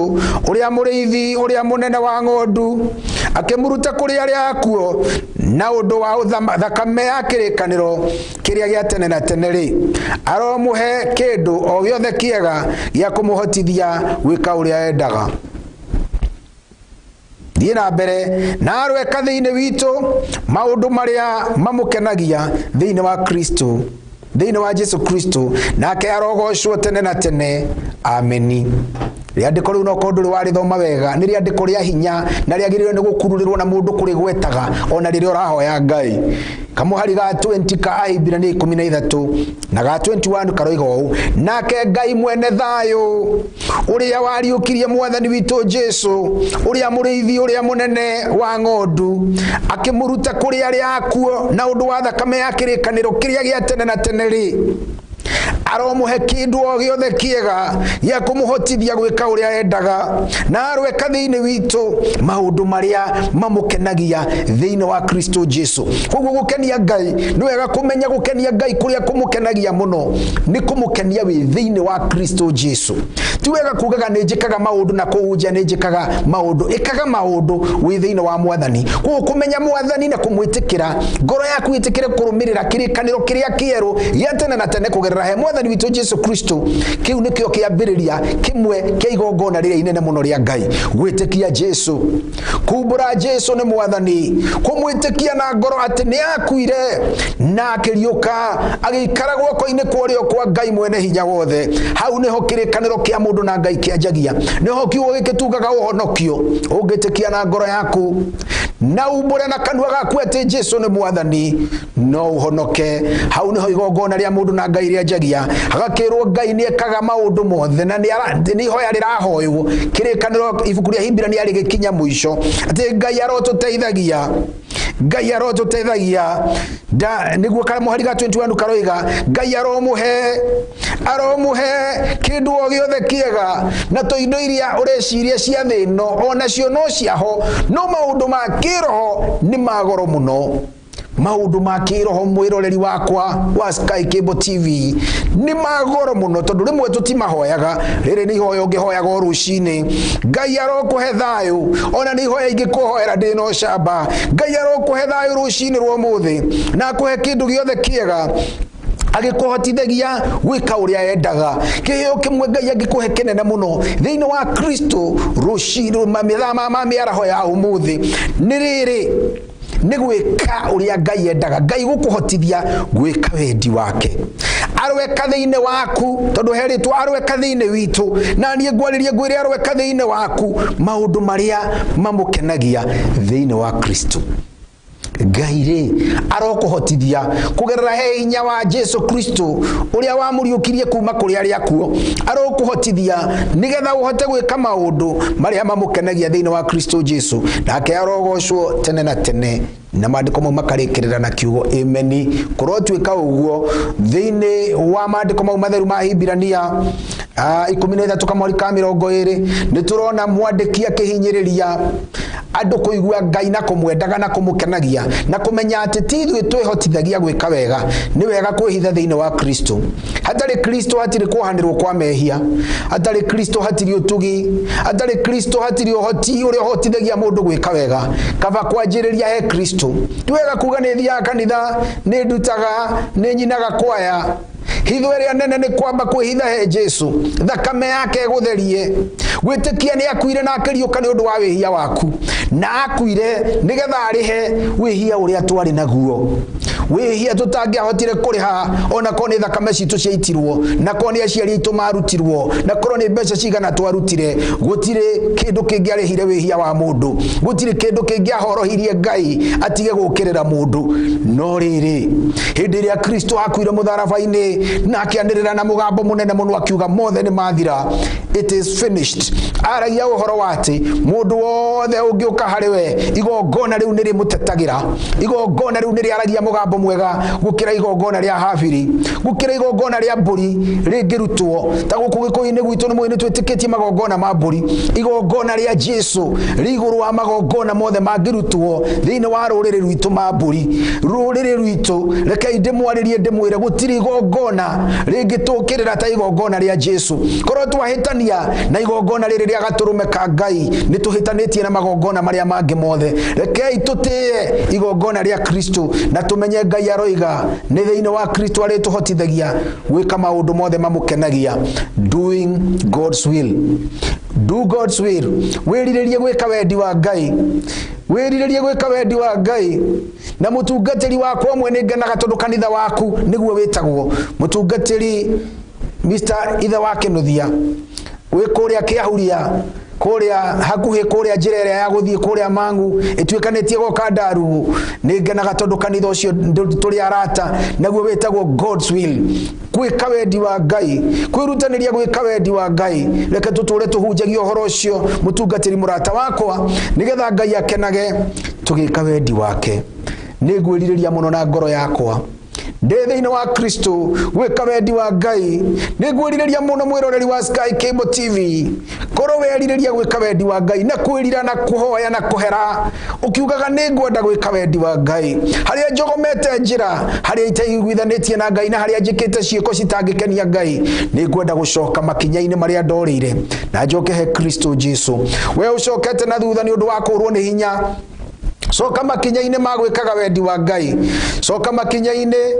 ũrĩa mũrĩithi ũrĩa mũnene wa ng'ondu, akĩmũruta kũrĩ arĩa akuo na ũndũ wa thakame ya kĩrĩkanĩro kĩrĩa gĩa tene na tene rĩ, aromũhe kĩndũ o gĩothe kĩega gĩa kũmũhotithia gwĩka ũrĩa endaga. Thiĩ na mbere na arweka thĩinĩ witũ maũndũ marĩa mamũkenagia thĩinĩ wa Kristo, thĩinĩ wa Jesu Kristo, nake arogocwo tene na tene. Ameni. Rĩandĩko rĩu no korwo ndũrĩ warĩthoma wega, nĩ rĩandĩko rĩa hinya na rĩagĩrĩirwo nĩ gũkururĩrwo na mũndũ kũrĩgwetaga ona rĩrĩa ũrahoya Ngai. Kamũhari ga 20 ka Ahibirania 13 na ga 21 karoiga ũũ, nake Ngai mwene thayũ, ũrĩa wariũkirie Mwathani witũ Jesu, ũrĩa mũrĩithi ũrĩa mũnene wa ng'ondu, akĩmũruta kũrĩ arĩa akuo na ũndũ wa thakame ya kĩrĩkanĩro kĩrĩa gĩa tene na tene rĩ, aromũhe kĩndũ o gĩothe kĩega gĩa kũmũhotithia gwĩka ũrĩa endaga, na arweka thĩinĩ witũ maũndũ marĩa mamũkenagia thĩinĩ wa Kristo Jesu. Koguo gũkenia Ngai, nĩ wega kũmenya gũkenia Ngai kũrĩa kũmũkenagia mũno nĩ kũmũkenia wĩ thĩinĩ wa Kristo Jesu. Ti wega kugaga nĩ njĩkaga maũndũ na kũu nja nĩ njĩkaga maũndũ. Ĩkaga maũndũ wĩ thĩinĩ wa Mwathani. Koguo kũmenya Mwathani na kũmwĩtĩkĩra, ngoro yaku ĩtĩkĩre kũrũmĩrĩra kĩrĩkanĩro kĩrĩa kĩerũ gĩa tene na tene kũgerera he Mwathani witũ Jesu Kristo, kĩu nĩkĩo kĩambĩrĩria kĩmwe kĩa igongona rĩrĩa inene mũno rĩa Ngai. Gwĩtĩkia Jesu, kumbũra Jesu nĩ Mwathani, kũmwĩtĩkia na ngoro atĩ nĩ akuire na akĩriũka agĩikara guoko-inĩ kwa ũrĩo kwa Ngai mwene hinya wothe. Hau nĩho kĩrĩkanĩro kĩa mũndũ na Ngai kĩanjagia, nĩho kiugo gĩkĩ tugaga ũhonokio. Ũngĩtĩkia na ngoro yaku na umbũre na kanua gaku atĩ Jesu nĩ Mwathani, no ũhonoke. Hau nĩho igongona rĩa mũndũ na Ngai rĩanjagia, hagakĩrwo Ngai nĩ ekaga maũndũ mothe na nĩ ihoya rĩrahoywo. Kĩrĩkanĩro ibuku rĩa Hibirania rĩgĩkinya mũico atĩ Ngai arotũteithagia, Ngai arotũteithagia. Nĩguo kamũhari ga 21 karoiga Ngai aromuhe, aromuhe kĩndũ o gĩothe kĩega, na to indo iria ũreciria cia thĩ ĩno onacio no ciaho, no maũndũ ma kĩroho nĩ ma goro mũno. Maũndũ ma kĩroho, mwĩroreri wakwa wa Sky Cable TV, nĩ ma goro mũno, tondũ rĩmwe tũtimahoyaga. Rĩrĩ nĩ ihoya ũngĩhoyaga o rũcinĩ, Ngai arokũhe thayũ. Ona nĩ ihoya ingĩkũhoera ndĩ na ũcamba, Ngai arokũhe thayũ rũcinĩ rwa ũmũthĩ, na akũhe kĩndũ gĩothe kĩega, agĩkũhotithagia gwĩka ũrĩa endaga. Kĩheo kĩmwe Ngai angĩkũhe kĩnene mũno thĩinĩ wa Kristo rũcinĩ mathaa ma mĩaraho ya ũmũthĩ nĩ rĩrĩ, nĩ gwĩka ũrĩa Ngai endaga. Ngai gũkũhotithia gwĩka wendi wake, arweka thĩinĩ waku, tondũ herĩtwo arweka thĩinĩ witũ. Na niĩ ngwarĩrie ngwĩre, arweka thĩinĩ waku maũndũ marĩa mamũkenagia thĩinĩ wa Kristo. Ngai rĩ arokũhotithia kũgerera he hinya wa Jesu Kristo ũrĩa wamũriũkirie kuma kũrĩ arĩa akuũ, arokũhotithia nĩgetha ũhote gwĩka maũndũ marĩa mamũkenagia thĩinĩ wa Kristo Jesu, nake arogocwo tene na tene. Na maandĩko mau makarĩkĩrĩra na kiugo ameni. Kũrotuĩka ũguo. Thĩinĩ wa maandĩko mau matheru ma Hibirania 13 kamweri ka 20, nĩ tũrona mwandĩki akĩhinyĩrĩria andũ kũigua Ngai na kũmwendaga na kũmũkenagia na kũmenya atĩ ti ithuĩ twĩhotithagia gwĩka wega. Nĩ wega kwĩhitha thĩinĩ wa Kristo. Hatarĩ Kristo hatirĩ kuohanĩrwo kwa mehia, hatarĩ Kristo hatirĩ ũtugi, hatarĩ Kristo hatirĩ ũhoti ũrĩa ũhotithagia mũndũ gwĩka wega. Kaba kwanjĩrĩria he Kristo. Ti wega kuga nĩ thiaga kanitha, nĩ ndutaga, nĩ nyinaga kwaya. Hitho ĩrĩa nene nĩ kwamba kwĩhitha he Jesu, thakame yake ĩgũtherie, gwĩtĩkia nĩ akuire na akĩriũka nĩ ũndũ wa wĩhia waku, na akuire nĩgetha arĩhe wĩhia ũrĩa twarĩ naguo, wĩhia tũtangĩahotire kũrĩha, ona korwo nĩ thakame citũ ciaitirwo, na korwo nĩ aciari aitũ marutirwo, na korwo nĩ mbeca cigana twarutire. Gũtirĩ kĩndũ kĩngĩarĩhire wĩhia wa mũndũ, gũtirĩ kĩndũ kĩngĩahorohirie Ngai atige gũkĩrĩra mũndũ. No rĩrĩ, hĩndĩ ĩrĩa Kristo akuire mũtharaba-inĩ na akĩanĩrĩra na mũgambo mũnene mũno akiuga mothe nĩ mathira, it is finished, aragia ũhoro wa atĩ mũndũ wothe ũngĩũka harĩ we, igongona rĩu nĩ rĩmũtetagĩra. Igongona rĩu nĩ rĩaragia mũgambo mwega gũkĩra igongona rĩa Habili, gũkĩra igongona rĩa mbũri rĩngĩrutwo. Ta gũkũ Gĩkũyũ-inĩ gwitũ nĩ mũĩ nĩ twĩtĩkĩtie magongona ma mbũri. Igongona rĩa Jesu rĩ igũrũ wa magongona mothe mangĩrutwo thĩinĩ wa rũrĩrĩ rwitũ ma mbũri. Rũrĩrĩ rwitũ, rekei ndĩmwarĩrie ndĩmwĩre, gũtirĩ igongona rĩngĩtũkĩrĩra ta igongona rĩa Jesu. Korwo twahĩtania na igongona rĩrĩ rĩa gatũrũme ka Ngai, nĩ tũhĩtanĩtie na magongona marĩa mangĩ mothe. Rekei tũtĩe igongona rĩa Kristo na tũmenye Ngai aroiga nĩ thĩinĩ wa Kristo arĩtũhotithagia gwĩka maũndũ mothe mamũkenagia. Doing God's will. Do God's will. Wĩrirĩrie gwĩka wendi wa Ngai, wĩrirĩrie gwĩka wendi wa Ngai. Na mũtungatĩri wakwa ũmwe nĩ ngenaga tondũ kanitha waku nĩguo wĩtagwo, mũtungatĩri Mr. Ithe wa Kĩnuthia, wĩ kũrĩa Kĩahuria, kũrĩa hakuhĩ, kũrĩa njĩra ĩrĩa ya gũthiĩ kũrĩa Mang'u ĩtuĩkanĩtie goka Ndarugu. Nĩ ngenaga tondũ kanitha ũcio tũrĩ arata, naguo wĩtagwo God's will, gwĩka wendi wa Ngai, kwĩrutanĩria gwĩka wendi wa Ngai. Reke tũtũre tũhunjagia ũhoro ũcio, mũtungatĩri mũrata wakwa, nĩgetha Ngai akenage tũgĩka wendi wake. Nĩ ngwĩrirĩria mũno na ngoro yakwa. Ndĩ thĩinĩ wa Kristo gwĩka wendi wa Ngai. Nĩ ngwĩrirĩria mũno mwĩroreri wa Sky Cable TV, korwo werirĩria gwĩka wendi wa Ngai na kwĩrira na kũhoya na kũhera, ũkiugaga nĩ ngwenda gwĩka wendi wa Ngai. Harĩa njogomete njĩra, harĩa itaiguithanĩtie na Ngai, na harĩa njĩkĩte ciĩko citangĩkenia Ngai, nĩ ngwenda gũcoka makinya-inĩ marĩa ndorĩire na njoke he Kristo Jesu. We ũcokete na thutha nĩ ũndũ wa kũrwo nĩ hinya, coka makinya-inĩ ma gwĩkaga wendi wa Ngai, coka makinya-inĩ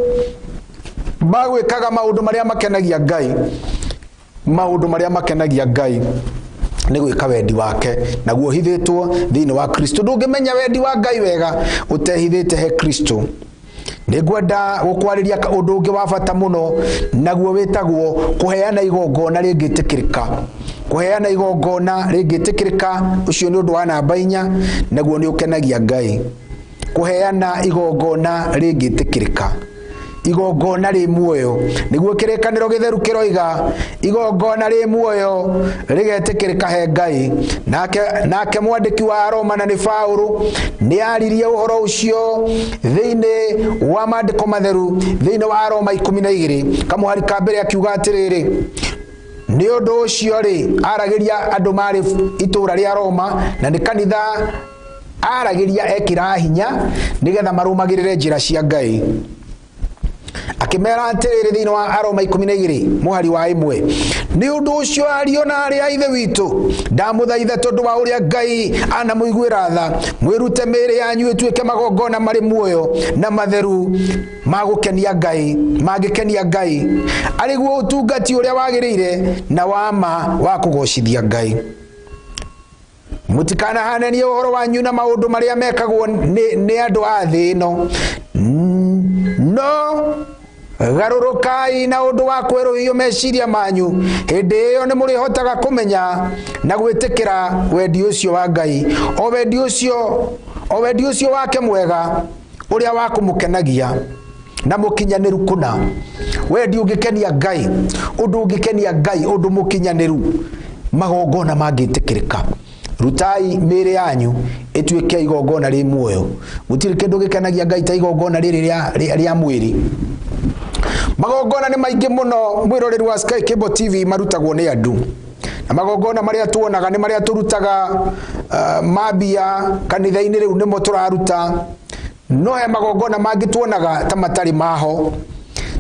ma gwĩkaga maũndũ marĩa makenagia Ngai. Maũndũ marĩa makenagia Ngai nĩ gwĩka wendi wake, naguo ũhithĩtwo thĩinĩ wa Kristo. Ndũngĩmenya wendi wa Ngai wega ũtehithĩte he Kristo. Nĩ ngwenda gũkwarĩria ũndũ ũngĩ wa bata mũno, naguo wĩtagwo kũheana igongona rĩngĩtĩkĩrĩka. Kũheana igongona rĩngĩtĩkĩrĩka, ũcio nĩ ũndũ wa namba 4, naguo nĩ ũkenagia Ngai. Kũheana igongona rĩngĩtĩkĩrĩka, igongona rĩ muoyo, nĩguo kĩrĩkanĩro gĩtheru kĩroiga, igongona rĩ muoyo rĩgetĩkĩrĩka he Ngai. Nake mwandĩki wa Roma na nĩ Paũlũ nĩ aririe ũhoro ũcio thĩinĩ wa maandĩko matheru, thĩinĩ wa Roma 12 kamũhari ka mbere, akiuga atĩrĩrĩ, nĩ ũndũ ũcio rĩ, aragĩria andũ marĩ itũũra rĩa Roma, na nĩ kanitha aragĩria ekĩra hinya nĩgetha marũmagĩrĩre njĩra cia Ngai. Akĩmera atĩrĩrĩ thĩinĩ wa Aroma 12 mũhari wa 1, nĩ ũndũ ũcio ariũ na arĩ a Ithe witũ, ndamũthaitha tondũ wa ũrĩa Ngai anamũiguĩra tha, mwĩrute mĩĩrĩ yanyu ĩtuĩke magongona marĩ muoyo na matheru ma gũkenia Ngai, mangĩkenia Ngai, arĩ guo ũtungati ũrĩa wagĩrĩire na wa ma wa kũgocithia Ngai. Mũtikanahananie ũhoro wanyu na maũndũ marĩa mekagwo nĩ andũ a thĩ ĩno, no garũrũkai na ũndũ wa kwerũhio meciria manyu. Hĩndĩ ĩyo nĩ mũrĩhotaga kũmenya na gwĩtĩkĩra wendi ũcio wa Ngai, o wendi ũcio wake mwega ũrĩa wa kũmũkenagia na mũkinyanĩru kũna. Wendi ũngĩkenia Ngai, ũndũ ũngĩkenia Ngai, ũndũ mũkinyanĩru, magongona mangĩtĩkĩrĩka. Rutai mĩĩrĩ yanyu ĩtuĩke igongona rĩ muoyo. Gũtirĩ kĩndũ gĩkenagia Ngai ta igongona rĩrĩ rĩa mwĩrĩ. Magongona nĩ maingĩ mũno mwĩroreri wa Sky Cable TV marutagwo nĩ andũ, na magongona marĩa tuonaga nĩ marĩa tũrutaga mambia kanitha-inĩ, rĩu nĩmo tũraruta. No he magongona mangĩ tuonaga ta matarĩ maho,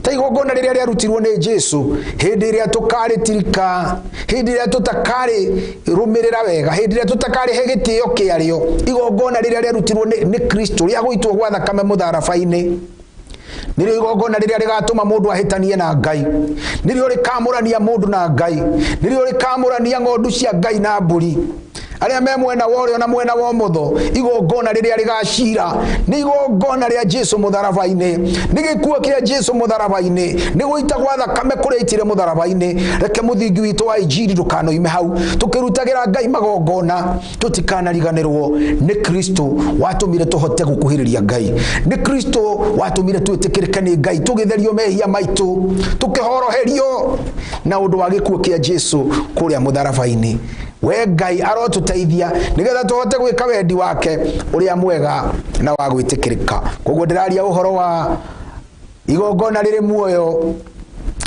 ta igongona rĩrĩa rĩarutirwo nĩ Jesu, hĩndĩ ĩrĩa tũkarĩtirika, hĩndĩ ĩrĩa tũtakarĩrũmĩrĩra wega, hĩndĩ ĩrĩa tũtakarĩhe gĩtĩo kĩarĩo, igongona rĩrĩa rĩarutirwo nĩ Kristo rĩa gũitwo gwa thakame mũtharaba-inĩ, nĩrĩo igongona rĩrĩa rĩgatũma mũndũ ahĩtanie na Ngai, nĩrĩo rĩkamũrania mũndũ na Ngai, nĩrĩo rĩkamũrania ng'ondu cia Ngai na mbũri, arĩa me mwena wa ũrĩo na mwena wa ũmotho. Igongona rĩrĩa rĩgacira nĩ igongona rĩa Jesu mũtharaba-inĩ, nĩ gĩkuo kĩa Jesu mũtharaba-inĩ, nĩ gũita gwa thakame kũrĩa aitire mũtharaba-inĩ. Reke mũthingi witũ wa injiri ndũkanoime hau, tũkĩrutagĩra Ngai magongona tũtikanariganĩrwo nĩ Kristo watũmire tũhote gũkuhĩrĩria Ngai, nĩ Kristo watũmire twĩtĩkĩrĩke nĩ Ngai, tũgĩtherio mehia maitũ, tũkĩhoroherio na ũndũ wa gĩkuo kĩa Jesu kũrĩa mũtharaba-inĩ. We Ngai arotũteithia nĩgetha tũhote gwĩka wendi wake ũrĩa mwega na wa gwĩtĩkĩrĩka. Koguo ndĩraria ũhoro wa igongona rĩrĩ muoyo,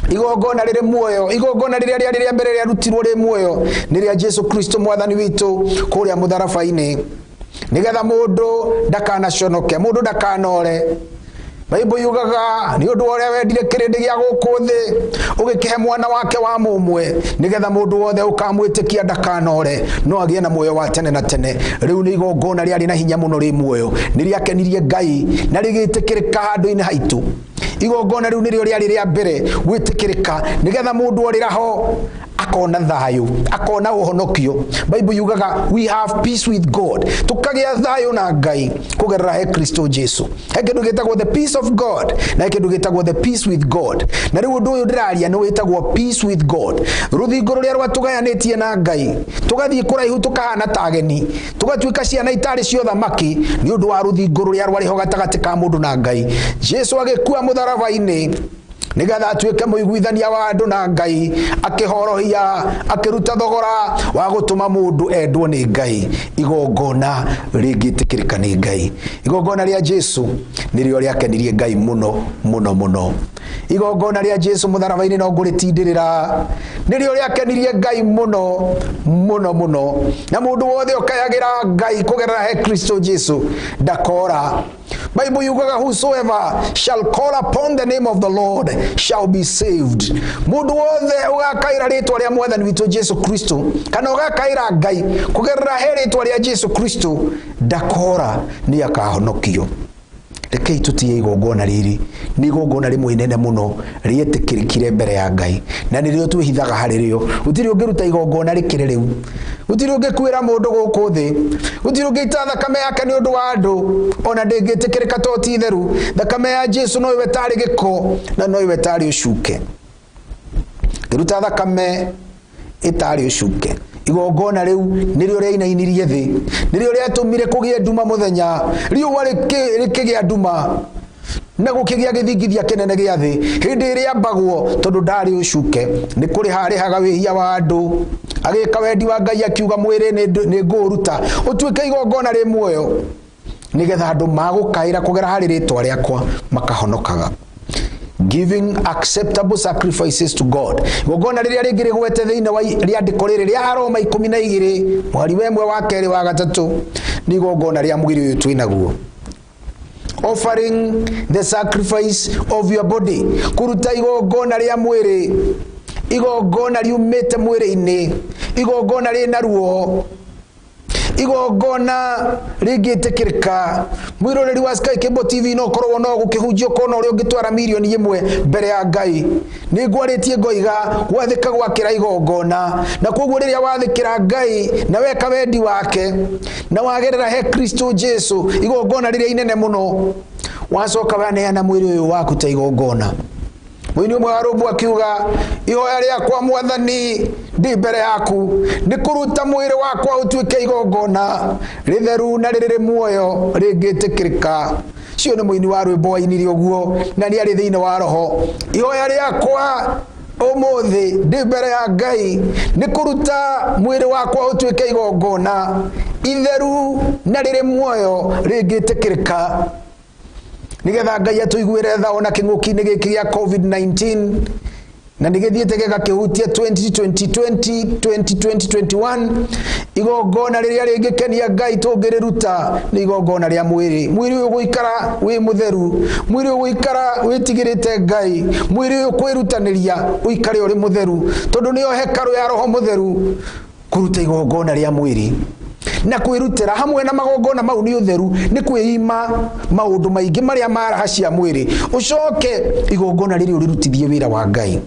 igongona rĩrĩ muoyo, igongona rĩrĩa rĩarĩ rĩa mbere rĩarutirwo rĩ muoyo nĩ rĩa Jesu Kristo mwathani witũ kũrĩa mũtharaba-inĩ, nĩgetha mũndũ ndakanaconoke, mũndũ ndakanore. Baibũ yugaga nĩ ũndũ wa ũrĩa wendire kĩrĩndĩ gĩa gũkũ thĩ, ũgĩkĩhe mwana wake wa mũmwe, nĩgetha mũndũ wothe ũkamwĩtĩkia ndakanore, no agĩe na muoyo wa tene na tene. Rĩu nĩ igongona rĩarĩ na hinya mũno rĩ muoyo, nĩ rĩakenirie Ngai na rĩgĩtĩkĩrĩka handũ-inĩ haitũ. Igongona rĩu nĩrĩo rĩarĩ rĩa mbere gwĩtĩkĩrĩka, nĩgetha mũndũ orĩra ho akona thayũ, akona ũhonokio. Bible yugaga we have peace with God, tũkagĩa thayũ na Ngai kũgerera he Kristo Jesu. He kĩndũ gĩtagwo the peace of God na he kĩndũ gĩtagwo the peace with God. Na rĩu ũndũ ũyũ ndĩraria nĩ wĩtagwo peace with God, rũthingo rũrĩa rwatũgayanĩtie na Ngai, tũgathiĩ kũraihu tũkahana ta ageni, tũgatuĩka ciana itarĩ cia ũthamaki, nĩ ũndũ wa rũthingo rũrĩa rwarĩ ho gatagatĩ ka mũndũ na Ngai. Jesu agĩkua mũtharaba-inĩ. Nĩgetha atuĩke mũiguithania wa andũ na Ngai, akĩhorohia, akĩruta thogora wa gũtũma mũndũ endwo nĩ Ngai, igongona rĩngĩtĩkĩrĩka nĩ Ngai. Igongona rĩa Jesu nĩrĩo rĩakenirie Ngai mũno mũno mũno. Igongona rĩa Jesu mũtharaba-inĩ no ngũrĩtindĩrĩra, nĩrĩo rĩakenirie Ngai mũno mũno mũno. Na mũndũ wothe ũkayagĩra Ngai kũgerera he Kristo Jesu ndakora. Bible yugaga, "Whosoever shall call upon the name of the Lord shall be saved." Mũndũ wothe ũgakaĩra rĩtwa rĩa Mwathani witũ Jesu Kristo, kana ũgakaĩra Ngai kũgerera he rĩtwa rĩa Jesu Kristo, ndakora, nĩ akahonokio. Rekei tũtĩe igongona rĩrĩ. Nĩ igongona rĩmwe inene mũno rĩetĩkĩrĩkire mbere ya Ngai, na nĩrĩo twĩhithaga harĩ rĩo. Gũtirĩ ũngĩruta igongona rĩkĩrĩ rĩu, gũtirĩ ũngĩkuĩra mũndũ gũkũ thĩ, gũtirĩ ũngĩita thakame yake nĩ ũndũ wa andũ, ona ndĩngĩtĩkĩrĩka to ti theru. Thakame ya Jesu no iwe tarĩ gĩko na no iwe tarĩ ũcuke. Ngĩruta thakame ĩtarĩ ũcuke, igongona rĩu nĩrĩo rĩainainirie thĩ, nĩrĩo rĩatũmire kũgĩe nduma mũthenya, riũa rĩkĩgĩa nduma na gũkĩgĩa gĩthingithia kĩnene gĩa thĩ hĩndĩ ĩrĩa ambagwo, tondũ ndarĩ ũcuke, nĩ kũrĩha arĩhaga wĩhia wa andũ, agĩka wendi wa Ngai, akiuga, "Mwĩrĩ nĩ ngũũruta ũtuĩke igongona rĩ muoyo, nĩgetha andũ magũkaĩra kũgera harĩ rĩtwa rĩakwa makahonokaga." Giving acceptable sacrifices to God. Igongona rĩrĩa rĩngĩ rĩgwete thĩinĩ wa rĩandĩko rĩrĩ rĩa Aroma 12 mweri wa 1, wa 2, wa 3, nĩ igongona rĩa mwĩrĩ ũyũ twĩnaguo. Offering the sacrifice of your body, kũruta igongona rĩa mwĩrĩ, igongona riumĩte mwĩrĩ-inĩ, igongona rĩna ruo, igongona rĩngĩtĩkĩrĩka. Mwĩroreri wa Sky Cable TV, no korwo no gũkĩhunjio kona ũrĩa ũngĩtwara mirioni 1 mbere ya Ngai, nĩ ngwarĩtie ngoiga gwathĩka gwakĩra igongona. Na koguo rĩrĩa wathĩkĩra Ngai na weka wendi wake na wagerera he Kristo Jesu, igongona rĩrĩa inene mũno, wacoka waneana mwĩrĩ ũyũ waku ta igongona. Mũini ũmwe wa rũmbu akiuga, "Ihoya rĩakwa, Mwathani, ndĩ mbere yaku nĩ kũruta mwĩrĩ wakwa ũtuĩke igongona rĩtheru na rĩrĩ muoyo rĩngĩtĩkĩrĩka." Cio nĩ mũini wa rwĩmbo wainire ũguo na nĩ arĩ thĩinĩ wa roho. Ihoya rĩakwa ũmũthĩ ndĩ mbere ya Ngai nĩ kũruta mwĩrĩ wakwa ũtuĩke igongona itheru na rĩrĩ muoyo rĩngĩtĩkĩrĩka, nigetha Ngai atũiguĩre tha ona kĩng'ũki-inĩ gĩkĩ gĩa COVID-19, na nĩ gĩthiĩte gĩgakĩhutia 2020 2021. Igongona rĩrĩa rĩngĩkenia Ngai tũngĩrĩruta nĩ igongona rĩa mwĩrĩ. Mwĩrĩ ũyũ gũikara wĩ mũtheru, mwĩrĩ ũyũ gũikara wĩtigĩrĩte Ngai, mwĩrĩ ũyũ kwĩrutanĩria ũikare ũrĩ mũtheru, tondũ nĩyo hekarũ ya Roho Mũtheru. Kũruta igongona rĩa mwĩrĩ na kwĩrutĩra hamwe na magongona mau nĩ ũtheru, nĩ kwĩima maũndũ maingĩ marĩa maraha cia mwĩrĩ, ũcoke igongona rĩrĩ ũrĩrutithie wĩra wa Ngai,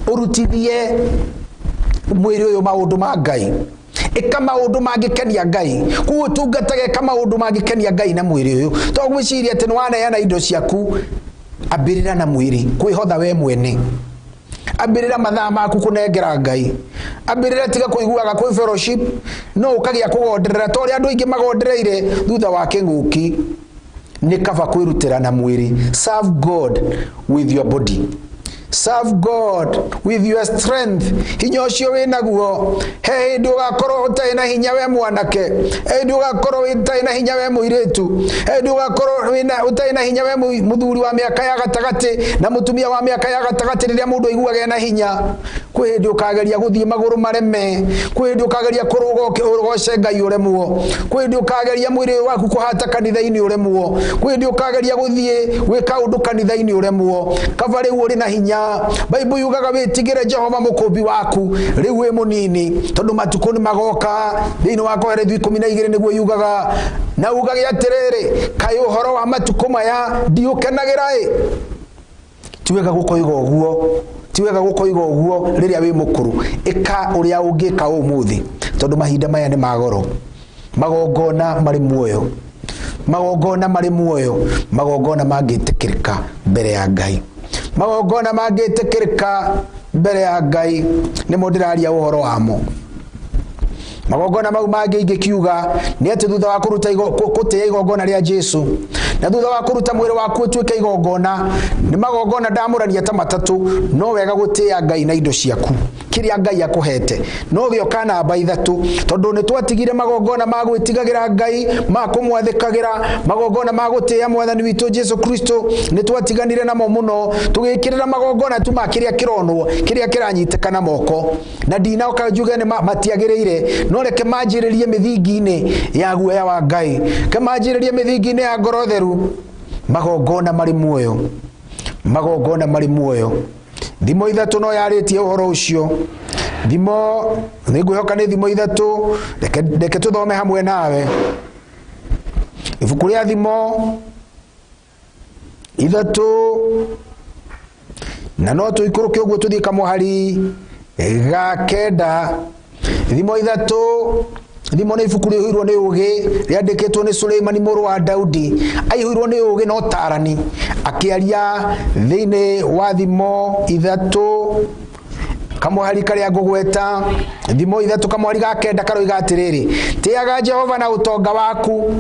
ũrutithie mwĩrĩ ũyũ maũndũ ma Ngai. Ĩka maũndũ mangĩkenia Ngai, koguo ũtungatage, ĩka maũndũ mangĩkenia Ngai na mwĩrĩ ũyũ. To gwĩciria atĩ nĩ waneana indo ciaku, ambĩrĩra na mwĩrĩ kwĩhotha we mwene, ambĩrĩra mathaa maku kũnengera Ngai, ambĩrĩra, tiga kũiguaga kwĩ fellowship no ũkagĩa kũgonderera ta ũrĩa andũ aingĩ magondereire thutha wa kĩng'ũki. Nĩ kaba kwĩrutĩra na mwĩrĩ. Serve God with your body, serve God with your strength. Hinya ũcio wĩ naguo, he hĩndĩ ũgakorwo ũtarĩ na hinya we mwanake, he hĩndĩ ũgakorwo ũtarĩ na hinya we mũirĩtu, he hĩndĩ ũgakorwo ũtarĩ na hinya we mũthuri wa mĩaka ya gatagatĩ na mũtumia wa mĩaka ya gatagatĩ. Rĩrĩa mũndũ aiguaga ena hinya, kwĩ hĩndĩ ũkageria gũthiĩ magũrũ mareme, kwĩ hĩndĩ ũkageria kũrũga ũgoce Ngai ũremwo, kwĩ hĩndĩ ũkageria mwĩrĩ ũyũ waku kũhata kanitha-inĩ ũremwo, kwĩ hĩndĩ ũkageria gũthiĩ gwĩka ũndũ kanitha-inĩ ũremwo. Kaba rĩu ũrĩ na hinya. Baibu yugaga, "Wĩtigĩre Jehova mũkũmbi waku rĩu wĩ mũnini, tondũ matukũ nĩ magoka." Thĩinĩ wa Koherethu 12 nĩguo yugaga, na ugage atĩrĩrĩ, "Kaĩ ũhoro wa matukũ maya ndiũkenagĩra ĩ." Ti wega gũkoiga ũguo, ti wega gũkoiga ũguo rĩrĩa wĩ mũkũrũ. Ĩka ũrĩa ũngĩka ũmũthĩ, tondũ mahinda maya nĩ magoro. Magongona marĩ muoyo, magongona marĩ muoyo, magongona mangĩtĩkĩrĩka mbere ya Ngai, magongona mangĩtĩkĩrĩka mbere ya Ngai nĩmo ndĩraria ũhoro wamo. Magongona mau mangĩ ingĩkiuga nĩ atĩ thutha wa kũruta gũtĩĩa igongona rĩa Jesu Na thutha wa kũruta mwĩrĩ waku ũtuĩke igongona, nĩ magongona ndamũrania ta matatũ, no wega gũtĩĩa Ngai na indo ciaku, kĩrĩa Ngai akũhete. No gĩoka namba ithatũ, tondũ nĩ twatigire magongona ma gwĩtigagĩra Ngai, ma kũmwathĩkagĩra, magongona ma gũtĩĩa Mwathani witũ Jesu Kristo, nĩ twatiganire namo mũno, tũgĩkĩrĩra magongona tu ma kĩrĩa kĩronwo, kĩrĩa kĩranyitĩka na moko. Na ndinoka njuge nĩ matiagĩrĩire, no reke manjĩrĩrie mĩthingi-inĩ ya guoya wa Ngai, reke manjĩrĩrie mĩthingi-inĩ ya ngoro theru. Magongona marĩ muoyo, magongona marĩ muoyo. Thimo ithatũ no yarĩtie ũhoro ũcio. Thimo, nĩngwĩhoka nĩ thimo ithatũ, reke tũthome hamwe nawe. Ibuku rĩa Thimo ithatũ, na no tũikũrũke ũguo tũthiĩ kamũhari ga kenda. Thimo ithatũ, thimo nĩ ibuku rĩihũirwo nĩ ũũgĩ, rĩandĩkĩtwo nĩ Suleimani mũrũ wa Daudi. Aihũirwo nĩ ũũgĩ na ũtaarani, akĩaria thĩinĩ wa thimo ithatũ kamũhari karĩa ngũgweta. Thimo ithatũ kamũhari ga kenda karoiga atĩrĩrĩ, tĩaga Jehova na ũtonga waku,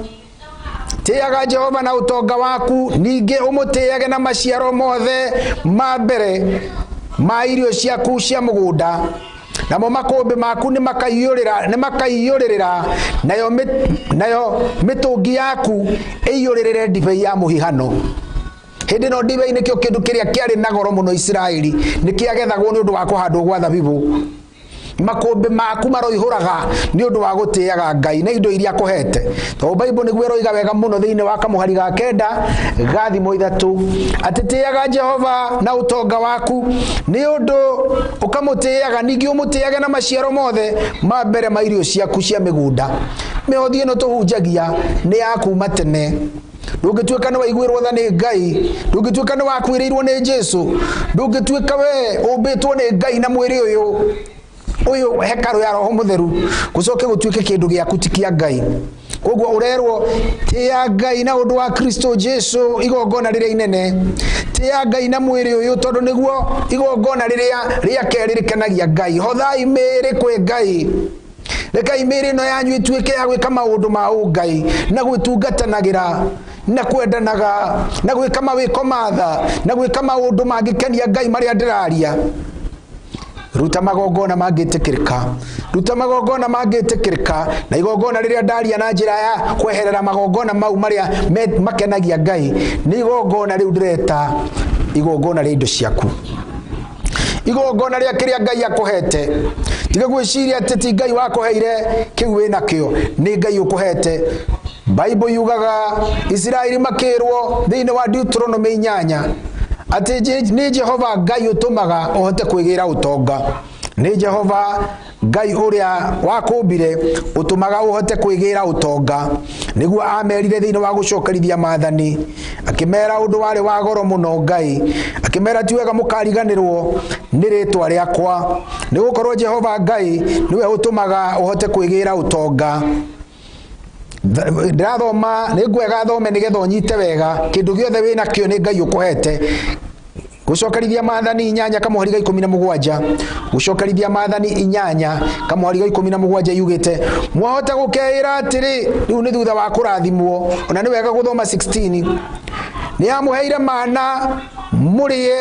tĩaga Jehova na ũtonga waku, ningĩ ũmũtĩage na maciaro mothe ma mbere ma irio ciaku cia mũgũnda, namo makũmbĩ maku nĩmakaiyũrĩrĩra, nayo mĩtũngi yaku ĩiyũrĩrĩre ndibei ya mũhihano. Hĩndĩ ĩno ndibei nĩkĩo kĩndũ kĩrĩa kĩarĩ na goro mũno Isiraeli, nĩkĩagethagwo nĩ ũndũ wa kũhandwo gwa thabibũ. Makũmbĩ maku maroihũraga nĩ ũndũ wa gũtĩaga Ngai na indo iria akũhete, tondũ Bible nĩguo ĩroiga wega mũno thĩinĩ wa kamũhari ga kenda ga thimo ithatũ, atĩ tĩaga Jehova na ũtonga waku, nĩ ũndũ ũkamũtĩaga, ningĩ ũmũtĩage na maciaro mothe ma mbere ma irio ciaku cia mĩgũnda. Mĩhothi ĩno tũhunjagia nĩ ya kuma tene. Ndũngĩtuĩka nĩ waiguĩrwo tha nĩ Ngai, ndũngĩtuĩka nĩ wakuĩrĩirwo nĩ Jesu, ndũngĩtuĩka we ũmbĩtwo nĩ Ngai na mwĩrĩ ũyũ ũyũ hekarũ ya Roho Mũtheru, gũcoke gũtuĩke kĩndũ gĩaku ti kĩa Ngai. Koguo ũrerwo tĩĩa Ngai na ũndũ wa Kristo Jesu, igongona rĩrĩa inene. Tĩĩa Ngai na mwĩrĩ ũyũ, tondũ nĩguo igongona rĩrĩa rĩa kerĩ rĩkenagia Ngai. Hothai mĩĩrĩ kwĩ Ngai, rekai mĩĩrĩ ĩno yanyu ĩtuĩke ya gwĩka maũndũ ma ũngai, na gwĩtungatanagĩra, na kwendanaga, na gwĩka mawĩko ma tha, na gwĩka maũndũ mangĩkenia Ngai marĩa ndĩraria. Ruta magongona mangĩtĩkĩrĩka, ruta magongona mangĩtĩkĩrĩka, na igongona rĩrĩa ndaria na njĩra ya kweherera magongona mau marĩa makenagia Ngai, nĩ igongona rĩu ndĩreta igongona rĩa indo ciaku, igongona rĩa kĩrĩa Ngai akũhete. Tiga gwĩciria atĩ ti Ngai wakũheire kĩu wĩnakĩo, nĩ Ngai ũkũhete. Bible yugaga Isiraeli makĩrwo thĩinĩ wa Deuteronomy inyanya atĩ nĩ Jehova Ngai ũtũmaga ũhote kwĩgĩra ũtonga. Nĩ Jehova Ngai ũrĩa wakũmbire ũtũmaga ũhote kwĩgĩra ũtonga. Nĩguo amerire thĩinĩ wa gũcokerithia maathani, akĩmera ũndũ warĩ wa goro mũno. Ngai akĩmera ti wega mũkariganĩrwo nĩ rĩtwa rĩakwa, nĩ gũkorwo Jehova Ngai nĩwe ũtũmaga ũhote kwĩgĩra ũtonga. Ndĩrathoma nĩ ngwega thome nĩgetha ũnyite wega. Kĩndũ gĩothe wĩnakĩo nĩ Ngai ũkũhete. Gũcokerithia maathani inyanya kamũhari ga 17, gũcokerithia maathani inyanya kamũhari ga 17 yugĩte, mwahota gũkeĩra atĩrĩ, rĩu nĩ thutha wa kũrathimwo, ona nĩ wega gũthoma 16, nĩ amũheire mana mũrĩe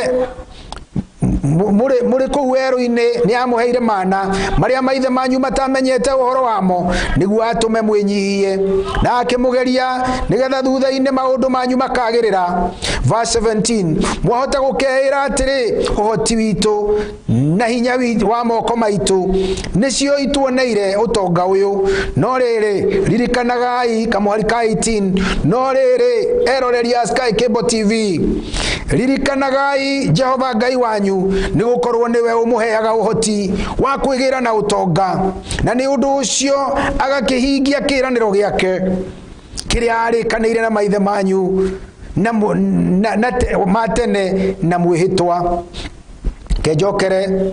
mũrĩ kũu werũ-inĩ, nĩ amũheire mana marĩa maithe manyu matamenyete ũhoro wamo, nĩguo atũme mwĩnyihie na akĩmũgeria, nĩgetha thutha-inĩ maũndũ manyu makagĩrĩra. Verse 17, mwahota gũkeĩra atĩrĩ, ũhoti witũ na hinya wa moko maitũ nĩcio ituoneire ũtonga ũyũ. No rĩrĩ, ririkanagai kamũhari ka 18, no rĩrĩ, eroreri a Sky Cable TV, ririkanagai Jehova Ngai wanyu, nĩ gũkorwo nĩwe ũmũheaga ũhoti wa kwĩgĩra na ũtonga, na nĩ ũndũ ũcio agakĩhingia kĩĩranĩro gĩake kĩrĩa arĩkanĩire na maithe manyu na, na, na, ma tene na mwĩhĩtwa. Kenjokere,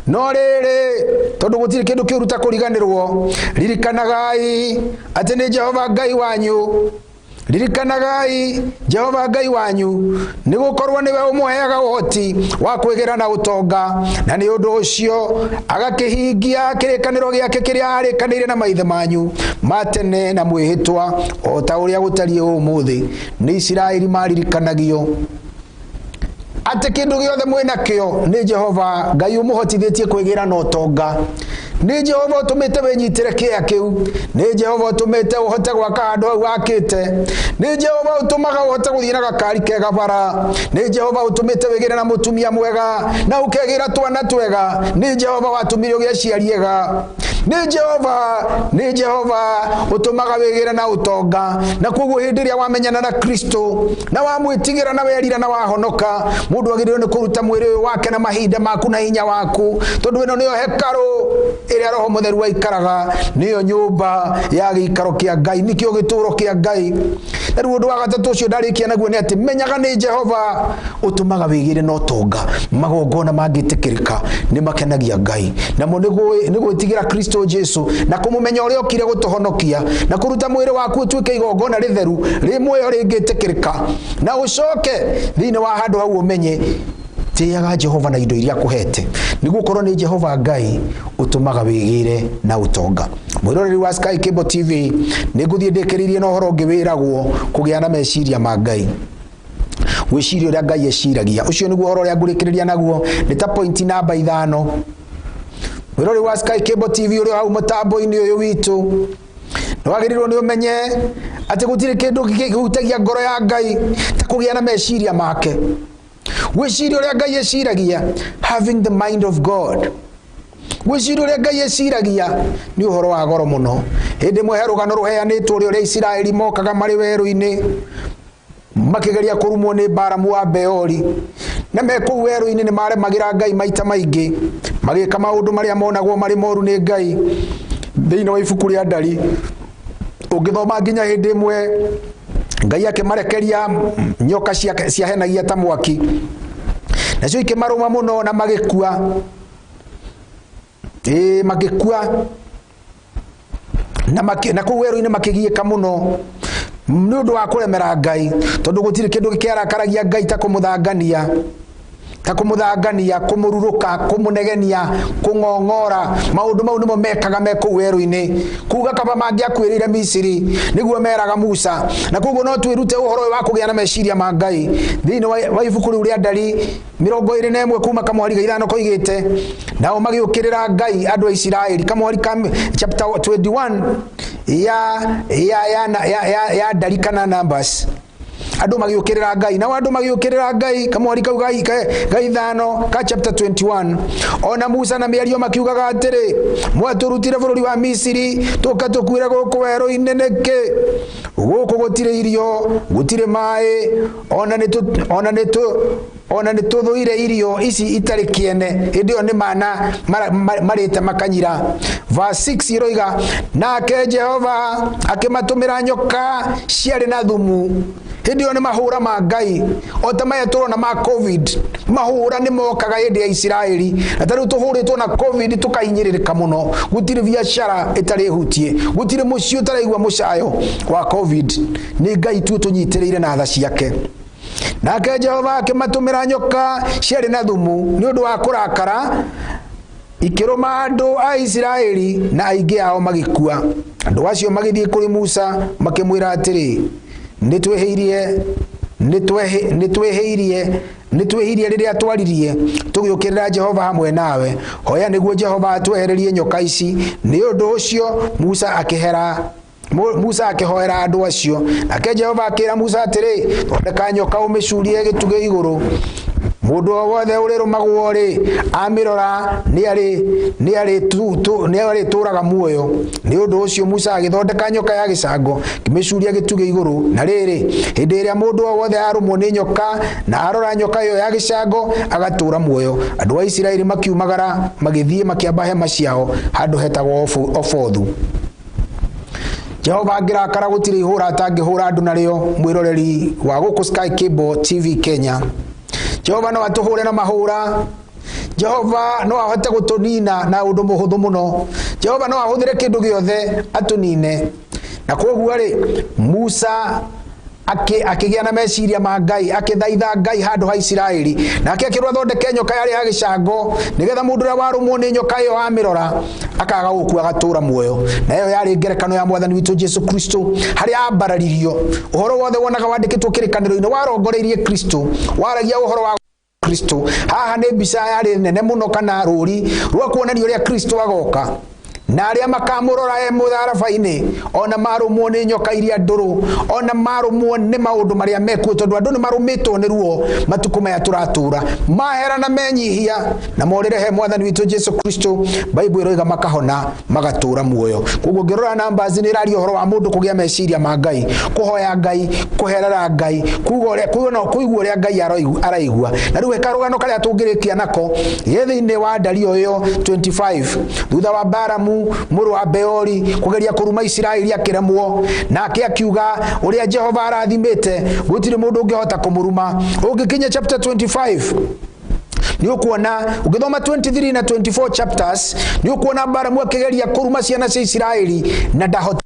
no rĩrĩ, tondũ gũtirĩ kĩndũ kĩũru ta kũriganĩrwo, ririkanagai atĩ nĩ Jehova Ngai wanyu. Ririkanagai Jehova Ngai wanyu, nĩ gũkorwo nĩwe ũmũheaga ũhoti wa kwĩgĩra na ũtonga, na nĩ ũndũ ũcio agakĩhingia kĩrĩkanĩro gĩake kĩrĩa aarĩkanĩire na maithe manyu ma tene na mwĩhĩtwa, o ta ũrĩa gũtariĩ ũmũthĩ. Nĩ Isiraeli maririkanagio atĩ kĩndũ gĩothe mwĩ nakĩo nĩ Jehova Ngai ũmũhotithĩtie kwĩgĩra na ũtonga. Nĩ Jehova ũtũmĩte wĩnyitĩre kĩea kĩu. Nĩ Jehova ũtũmĩte ũhote gwaka handũ hau wakĩte. Nĩ Jehova ũtũmaga ũhote gũthiĩ na gakari kega bara. Nĩ Jehova ũtũmĩte wĩgĩre na mũtumia mwega na ũkegĩra twana twega. Nĩ Jehova watũmire ũgĩe aciari ega. Nĩ Jehova, nĩ Jehova ũtũmaga wĩgĩre na ũtonga. Na koguo hĩndĩ ĩrĩa wamenyana na Kristo na wamwĩtigĩra na werira na wahonoka, mũndũ agĩrĩirwo nĩ kũruta mwĩrĩ ũyũ wake na mahinda maku na hinya waku, tondũ ĩno nĩyo hekarũ ĩrĩa Roho Mũtheru aikaraga, nĩyo nyũmba ya gĩikaro kĩa Ngai, nĩkĩo gĩtũũro kĩa Ngai. Na rĩu ũndũ wa gatatũ ũcio ndarĩkia naguo nĩ atĩ menyaga nĩ Jehova ũtũmaga wĩgĩre na ũtonga. Magongona mangĩtĩkĩrĩka nĩ makenagia Ngai, namo nĩ gwĩtigĩra Kristo Jesu na kũmũmenya ũrĩa okire gũtũhonokia na kũruta mwĩrĩ waku ũtuĩke igongona rĩtheru rĩ muoyo rĩngĩtĩkĩrĩka, na ũcoke thĩinĩ wa handũ hau ũmenye tĩaga Jehova na indo iria akũhete, nĩ gũkorwo nĩ Jehova Ngai ũtũmaga wĩgĩre na ũtonga. Mwĩroreri wa Sky Cable TV, nĩ ngũthiĩ ndĩkĩrĩirie na ũhoro ũngĩ wĩragwo kũgĩa na meciria ma Ngai, gwĩciria ũrĩa Ngai eciragia. Ũcio nĩguo ũhoro ũrĩa ngũrĩkĩrĩria naguo, nĩ ta pointi namba 5. Mwĩroreri wa Sky Cable TV ũrĩ hau mũtambo-inĩ ũyũ witũ, nĩ wagĩrĩirwo nĩ ũmenye atĩ gũtirĩ kĩndũ kĩhutagia ngoro ya Ngai ta kũgĩa na meciria make. Gwĩciria ũrĩa Ngai eciragia, having the mind of God. Gwĩciria ũrĩa Ngai eciragia nĩ ũhoro wa goro mũno. Hĩndĩ ĩmwe he rũgano rũheanĩtwo ũrĩa Isiraeli mokaga marĩ werũ-inĩ makĩgeria kũrumwo nĩ Balamu wa Beori, na me kũu werũ-inĩ nĩ maremagĩra Ngai maita maingĩ, magĩka maũndũ marĩa monagwo marĩ moru nĩ Ngai. Thĩinĩ wa ibuku rĩa Ndari ũngĩthoma nginya hĩndĩ ĩmwe Ngai akĩmarekeria nyoka ciahenagia ta mwaki, nacio ikĩmarũma mũno na magĩkua. Ĩĩ, magĩkua na kũu werũ-inĩ makĩgiĩka mũno nĩ ũndũ wa kũremera Ngai, tondũ gũtirĩ kĩndũ kĩarakaragia Ngai ta kũmũthangania, ta kũmũthangania, kũmũrurũka, kũmũnegenia, kũng'ong'ora. Maũndũ mau nĩmo mekaga me kũu werũ-inĩ, kuga kaba mangĩakuĩrĩire Misiri, nĩguo meraga Musa. Na koguo no twĩrute ũhoro ũyũ wa kũgĩa na meciria ma Ngai thĩinĩ wa ibuku rĩu rĩa Ndari 21 kuma kamwari ga 5 koigĩte, nao magĩũkĩrĩra Ngai andũ a Isiraeli. Kamwari ka chapter 21 ya Ndari kana Numbers, andũ magĩũkĩrĩra Ngai. Nao andũ magĩũkĩrĩra Ngai, kamwari kau ga 5 ka chapter 21. Ona Musa na mĩario makiugaga atĩrĩ, mwatũrutire bũrũri wa Misiri tũka tũkuĩre gũkũ werũ-inĩ nĩkĩ? Gũkũ gũtirĩ irio, gũtirĩ maĩ, ona nĩ tũthũire irio ici itarĩ kĩene. Hĩndĩ ĩyo nĩ mana marĩte makanyira. Verse 6 iroiga, nake Jehova akĩmatũmĩra nyoka ciarĩ na thumu. Hĩndĩ ĩyo nĩ mahũra ma Ngai, o ta maya tũrona ma COVID. Mahũra nĩ mokaga hĩndĩ ya Isiraeli, na ta rĩu tũhũrĩtwo na COVID tũkahinyĩrĩrĩka mũno. Gũtirĩ biacara ĩtarĩ hutie, gũtirĩ mũciĩ ũtaraigua mũcayo wa COVID. Nĩ Ngai tu tũnyitĩrĩire na tha ciake. Nake Jehova akĩmatũmĩra nyoka ciarĩ na thumu nĩ ũndũ wa kũrakara, ikĩrũma andũ a Isiraeli na aingĩ ao magĩkua. Andũ acio magĩthiĩ kũrĩ Musa makĩmwĩra atĩrĩ, nĩtwĩhĩirie rĩrĩa twaririe tũgĩũkĩrĩra Jehova hamwe nawe. Hoya nĩguo Jehova atwehererie nyoka ici. Nĩ ũndũ ũcio Musa akĩhoera andũ acio. Nake Jehova akĩra Musa atĩrĩ, thondeka nyoka ũmĩcurie gĩtugĩ igũrũ. Mũndũ o wothe ũrĩrũmagwo rĩ, amĩrora nĩarĩtũũraga muoyo. Nĩ ũndũ ũcio Musa agĩthondeka nyoka ya gĩcango, akĩmĩcuria gĩtugĩ igũrũ. Na rĩrĩ, hĩndĩ ĩrĩa mũndũ o wothe arũmwo nĩ nyoka na arora nyoka ĩyo ya gĩcango, agatũũra muoyo. Andũ a Isiraeli makiumagara magĩthiĩ makĩamba hema ciao handũ hetagwo Obothu. Jehova angĩrakara gũtirĩ ihũra atangĩhũra andũ narĩo. Mwĩroreri wa gũkũ Sky Cable TV Kenya, Jehova no atũhũre na mahũra. Jehova no ahote gũtũnina na ũndũ mũhũthũ mũno. Jehova no ahũthĩre kĩndũ gĩothe atũnine. Na koguo rĩ, Musa Akĩgĩa na meciria ma Ngai, akĩthaitha Ngai handũ ha Isiraeli. Nake akĩrwo athondeke nyoka yarĩ ya gĩcango, nĩgetha mũndũ ũrĩa warũmwo nĩ nyoka ĩyo amĩrora akaga gũkua, agatũra muoyo. Na ĩyo yarĩ ngerekano ya Mwathani witũ Jesu Kristo, harĩa ambararirio. Ũhoro wothe wonaga wandĩkĩtwo kĩrĩkanĩro-inĩ warongoreirie Kristo, waragia ũhoro wa Kristo. Haha nĩ mbica yarĩ nene mũno, kana rũri rwa kuonania ũrĩa Kristo agoka na arĩa makamũrora e mũtharaba-inĩ, ona marũmwo nĩ nyoka iria ndũrũ, ona marũmwo nĩ maũndũ marĩa mekuo, tondũ andũ nĩ marũmĩtwo nĩ ruo matukũ maya tũratũra. Mahera na menyihia na morĩre he Mwathani witũ Jesu Kristo, Bible ĩroiga makahona, magatũra muoyo. Koguo ngĩrora Numbers, nĩ ĩraria ũhoro wa mũndũ kũgĩa meciria ma Ngai, kũhoya Ngai, kũherera Ngai, kuga ũrĩa, kuona, kũigua ũrĩa Ngai araigua. Na rĩu karũgano karĩa tũngĩrĩkia nako ge thĩinĩ wa Ndario ĩyo 25, thutha wa Baramu mũrũ wa Beori kũgeria kũruma Isiraeli akĩremwo, nake akiuga ũrĩa Jehova arathimĩte gũtirĩ mũndũ ũngĩhota kũmũruma. Ũngĩkinya chapter 25, nĩ ũkuona, ũngĩthoma 23 na 24 chapters, nĩ ũkuona Baramu akĩgeria kũruma ciana cia Isiraeli na ndahota.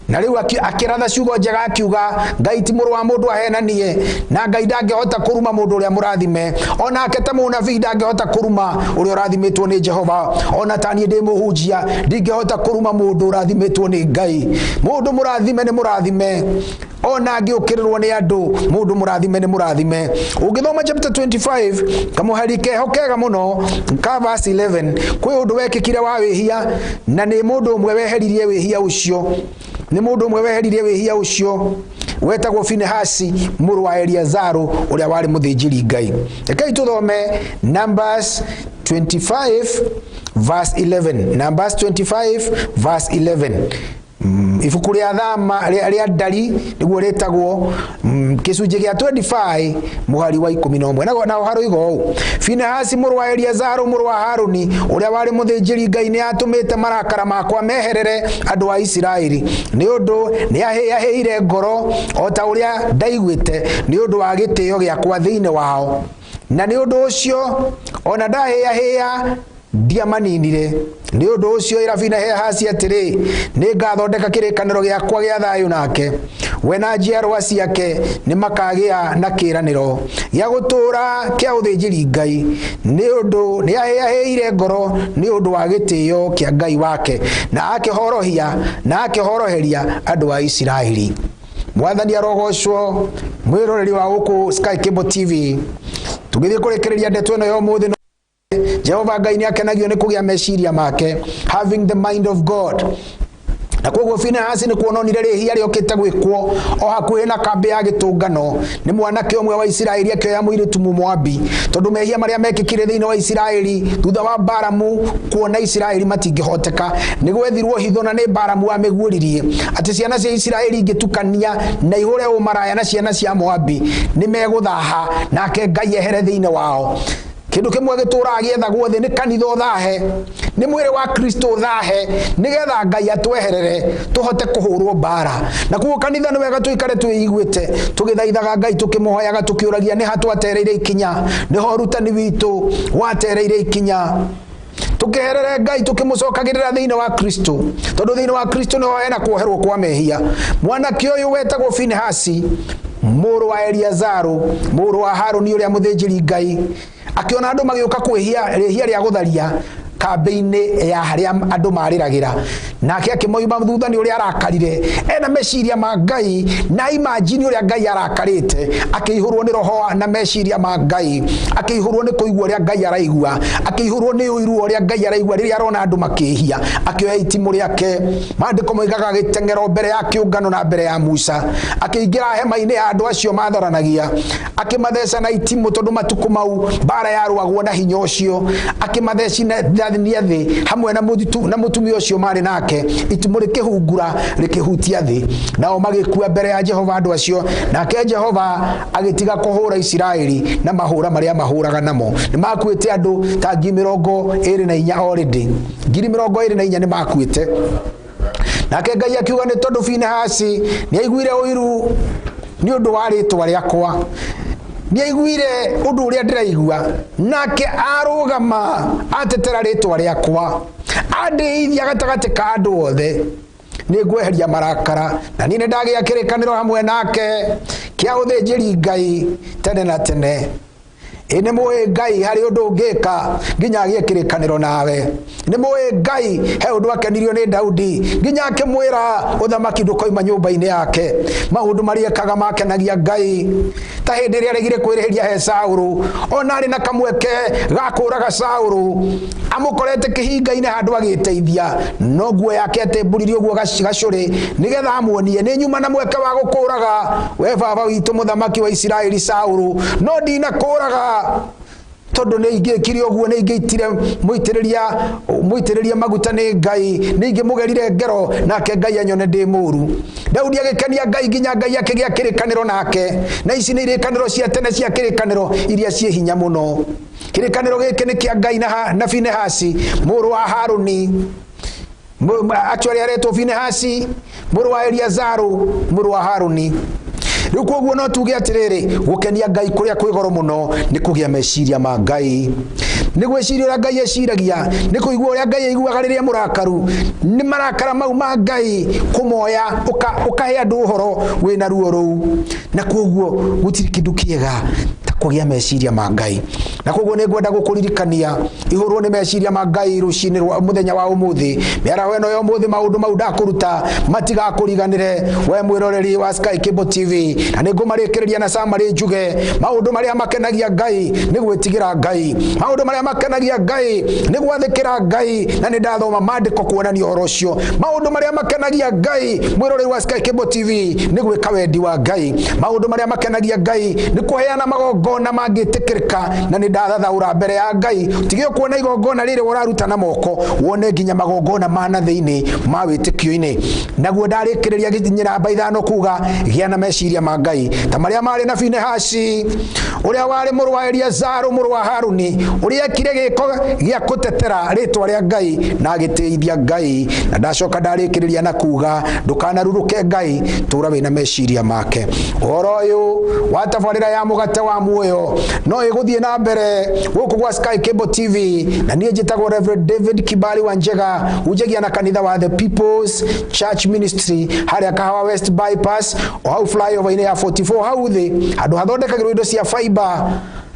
Na rĩu akĩratha ciugo njega, akiuga Ngai ti mũrũ wa mũndũ ahenanie, na Ngai ndangĩhota kũruma mũndũ ũrĩa mũrathime. Onake ta mũnabii ndangĩhota kũruma ũrĩa ũrathimĩtwo nĩ Jehova. Ona ta niĩ ndĩ mũhunjia, ndingĩhota kũruma mũndũ ũrathimĩtwo nĩ Ngai. Mũndũ mũrathime nĩ mũrathime, ona angĩũkĩrĩrwo nĩ andũ. Mũndũ mũrathime nĩ mũrathime. Ũngĩthoma chapter 25, kamũhari keho kega mũno ka verse 11, kwĩ ũndũ wekĩkire wa wĩhia, na nĩ mũndũ ũmwe weheririe wĩhia ũcio. Nĩ mũndũ ũmwe weheririe wĩhia ũcio, wetagwo Finehasi mũrũ wa Eliazaru, ũrĩa warĩ mũthĩnjĩri Ngai. Rekei tũthome Numbers 25 verse 11. Numbers 25 verse 11. Ibuku rĩa thama rĩa Ndari nĩguo rĩtagwo, gĩcunjĩ gĩa 25, mũhari wa 11. Naho haroiga ũũ: "Finehasi mũrũ wa Eliazaru, mũrũ wa Haruni, ũrĩa warĩ mũthĩnjĩri Ngai, nĩ atũmĩte marakara makwa meherere andũ a Isiraeli, nĩ ũndũ nĩ ahĩahĩire ngoro o ta ũrĩa ndaiguĩte nĩ ũndũ wa gĩtĩo gĩakwa thĩinĩ wao. Na nĩ ũndũ ũcio ona ndahĩahĩa ndiamaninire. Nĩ ũndũ ũcio ĩra Finehasi atĩrĩ, nĩ ngathondeka kĩrĩkanĩro gĩakwa gĩa thayũ nake. We na njiarwa ciake nĩ makagĩa na kĩĩranĩro gĩa gũtũũra kĩa ũthĩnjĩri Ngai, nĩ ũndũ nĩ ahĩahĩire ngoro nĩ ũndũ wa gĩtĩo kĩa Ngai wake, na akĩhorohia na akĩhoroheria andũ a Isiraeli." Mwathani arogocwo. Mwĩroreri wa gũkũ Sky Cable TV, tũgĩthiĩ kũrĩkĩrĩria ndeto ĩno ya ũmũthĩ, Jehova Ngai nĩ akenagio nĩ kũgĩa meciria make, having the mind of God. Na koguo Finehasi nĩ kuona onire rĩhia rĩokĩte gwĩkwo o hakuhĩ na kambĩ ya gĩtũngano nĩ mwanake ũmwe wa Isiraeli akĩoya mũirĩtu Mũmoabi, tondũ mehia marĩa mekĩkire thĩinĩ wa Isiraeli thutha wa Baramu kuona Isiraeli matingĩhoteka, nĩ gwethirwo hitho, na nĩ Baramu wamĩguũririe atĩ ciana cia Isiraeli ingĩtukania na ihũre ũmaraya na ciana cia Moabi, nĩ megũthaha, nake Ngai ehere thĩinĩ wao. Kĩndũ kĩmwe gĩtũraga gĩethagwo thĩ nĩ kanitha ũthahe, nĩ mwĩrĩ wa Kristo ũthahe, nĩgetha Ngai atweherere tũhote kũhũrwo mbara. Na koguo kanitha nĩ wega tũikare twĩiguĩte, tũgĩthaithaga Ngai, tũkĩmũhoyaga, tũkĩũragia nĩ ha twatereire ikinya, nĩho ũrutani witũ watereire ikinya, tũkĩherere Ngai, tũkĩmũcokagĩrĩra thĩinĩ wa Kristo, tondũ thĩinĩ wa Kristo nĩho hena kuoherwo kwa mehia. Mwanake ũyũ wetagwo Finehasi mũrũ wa Eliazaru, mũrũ wa Haruni ũrĩa mũthĩnjĩri Ngai, akĩona andũ magĩũka kwĩhia rĩhia rĩa gũtharia kambĩ-inĩ ya harĩa andũ marĩragĩra, nake akĩmoima thutha nĩ ũrĩa arakarire. Ena meciria ma Ngai, na imagine ũrĩa Ngai arakarĩte, akĩihũrwo nĩ roho na meciria ma Ngai, akĩihũrwo nĩ kũigua ũrĩa Ngai araigua, akĩihũrwo nĩ ũiru ũrĩa Ngai araigua rĩrĩa arona andũ makĩhia. Akĩoya itimũ rĩake, maandĩko moigaga agĩteng'era mbere ya kĩũngano na mbere ya Musa, akĩingĩra hema-inĩ ya andũ acio matharanagia, akĩmatheca na itimũ, tondũ matukũ mau mbara yarũagwo na hinya ũcio. Akĩmathecithania thĩ hamwe na na mũtumia ũcio marĩ nake. Itimũ rĩkĩhungura rĩkĩhutia thĩ, nao magĩkua mbere ya Jehova andũ acio. Nake Jehova agĩtiga kũhũra Isiraeli na mahũra marĩa mahũraga namo. Nĩ makuĩte andũ ta 24,000 already, 24,000 nĩ makuĩte. Nake Ngai akiuga, nĩ tondũ Finehasi nĩ aiguire ũiru nĩ ũndũ wa rĩtwa rĩakwa, nĩ aiguire ũndũ ũrĩa ndĩraigua, nake arũgama atetera rĩtwa rĩakwa, andĩithia gatagatĩ ka andũ othe. Nĩ ngweheria marakara, na niĩ nĩ ndagĩa kĩrĩkanĩro hamwe nake kĩa ũthĩnjĩri Ngai tene na tene. Ĩ nĩ mũĩ Ngai harĩ ũndũ ũngĩka nginya agĩe kĩrĩkanĩro nawe. Nĩ mũĩ Ngai he ũndũ akenirio nĩ Daudi nginya akĩmwĩra ũthamaki ndũkoima nyũmba-inĩ yake. Maũndũ marĩa ekaga makenagia Ngai, ta hĩndĩ ĩrĩa aregire kwĩrĩhĩria he Saũlũ, ona arĩ na kamweke ga kũraga Saũlũ, amũkorete kĩhinga-inĩ handũ agĩteithia, no nguo yake atembũririe ũguo gacũrĩ nĩgetha amuonie, nĩ nyuma na mweke wa gũkũraga we baba witũ mũthamaki wa Isiraeli Saũlũ, no ndinakũraga tondũ nĩ ingĩkire ũguo, nĩ ingĩitire mũitĩrĩria maguta nĩ Ngai, nĩ ingĩmũgerire ngero nake Ngai anyone ndĩ mũru. Daudi agĩkenia Ngai nginya Ngai akĩgĩa kĩrĩkanĩro nake, na ici nĩ irĩkanĩro cia tene cia kĩrĩkanĩro iria ciĩ hinya mũno. Kĩrĩkanĩro gĩkĩ nĩ kĩa Ngai na Finehasi mũrũ wa Harũni. Actually aretwo Finehasi mũrũ wa Eliazaru mũrũ wa Harũni. Rĩu koguo no tuge atĩrĩrĩ, gũkenia Ngai kũrĩa kwĩ goro mũno nĩ kũgĩa meciria ma Ngai, nĩ gwĩciria ũrĩa Ngai eciragia, nĩ kũigua ũrĩa Ngai aiguaga rĩrĩa mũrakaru, nĩ marakara mau ma Ngai kũmoya ũkahe andũ ũhoro wĩna ruo rũu. Na koguo gũtirĩ kĩndũ kĩega ta kũgĩa meciria ma Ngai. Na koguo nĩ ngwenda gũkũririkania ihũrwo nĩ meciria ma Ngai rũcinĩ rwa mũthenya wa ũmũthĩ, mĩaraho ĩno ya ũmũthĩ, maũndũ mau ndakũruta matigakũriganĩre we mwĩroreri wa Sky Cable TV. Na nĩ ngũmarĩkĩrĩria na summary njuge maũndũ marĩa makenagia Ngai nĩ gwĩtigĩra Ngai, maũndũ marĩa makenagia Ngai nĩ gwathĩkĩra Ngai, na nĩ ndathoma maandĩko kuonania ũhoro ũcio. Maũndũ marĩa makenagia Ngai mwĩroreri wa Sky Cable TV nĩ gwĩka wendi wa Ngai, maũndũ marĩa makenagia Ngai nĩ kũheana magongona mangĩtĩkĩrĩka, na nĩ ndathathaũra mbere ya Ngai. Tige kuona igongona rĩrĩ ũraruta na moko, wone nginya magongona ma na thĩinĩ ma wĩtĩkio-inĩ. Naguo ndarĩkĩrĩria gĩkinyĩra namba 5 kuga gĩa na meciria ma Ngai ta marĩa marĩ na Finehasi ũrĩa warĩ mũrũ wa Eliazaru mũrũ wa Haruni, ũrĩa ekire gĩko gĩa kũtetera rĩtwa rĩa Ngai na agĩtĩithia Ngai. Na ndacoka ndarĩkĩrĩria na kuga ndũkanaruruke Ngai, tũra wĩna meciria make. Ũhoro ũyũ wa tabarĩra ya mũgate wa muoyo no ĩgũthiĩ na mbere gũkũ gwa Sky Cable TV, na niĩ njĩtagwo Reverend David Kibali Wanjega, hunjagia na kanitha wa The People's Church Ministry harĩa Kahawa West Bypass, o hau flyover-inĩ ya 44 hau thĩ, handũ hathondekagĩrwo indo cia fiber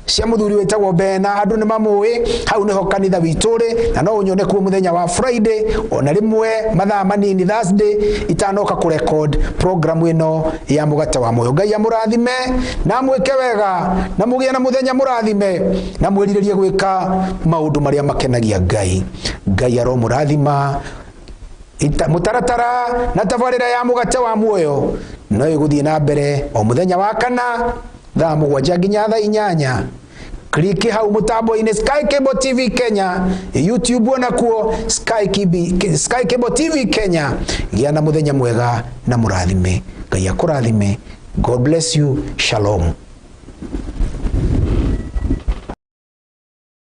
cia mũthuri wĩtagwo Bena, andũ nĩ mamũĩ, hau nĩho kanitha witũ ũrĩ, na no ũnyone kuo mũthenya wa Friday, ona rĩmwe mathaa manini Thursday itanoka kũrecord program ĩno ya mũgate wa muoyo. Ngai amũrathime na amwĩke wega, na mũgĩe na mũthenya mũrathime, na mwĩrirĩrie gwĩka maũndũ marĩa makenagia Ngai. Ngai aromũrathima. Mũtaratara na tabarĩra ya mũgate wa muoyo no ĩgũthiĩ na mbere o mũthenya wa kana thaa 7 nginya thaa 8. Kliki hau mũtambo-inĩ Sky Cable TV Kenya, YouTube onakuo Sky Cable TV Kenya. Gĩa na mũthenya mwega na mũrathime. Ngai akũrathime. God bless you. Shalom.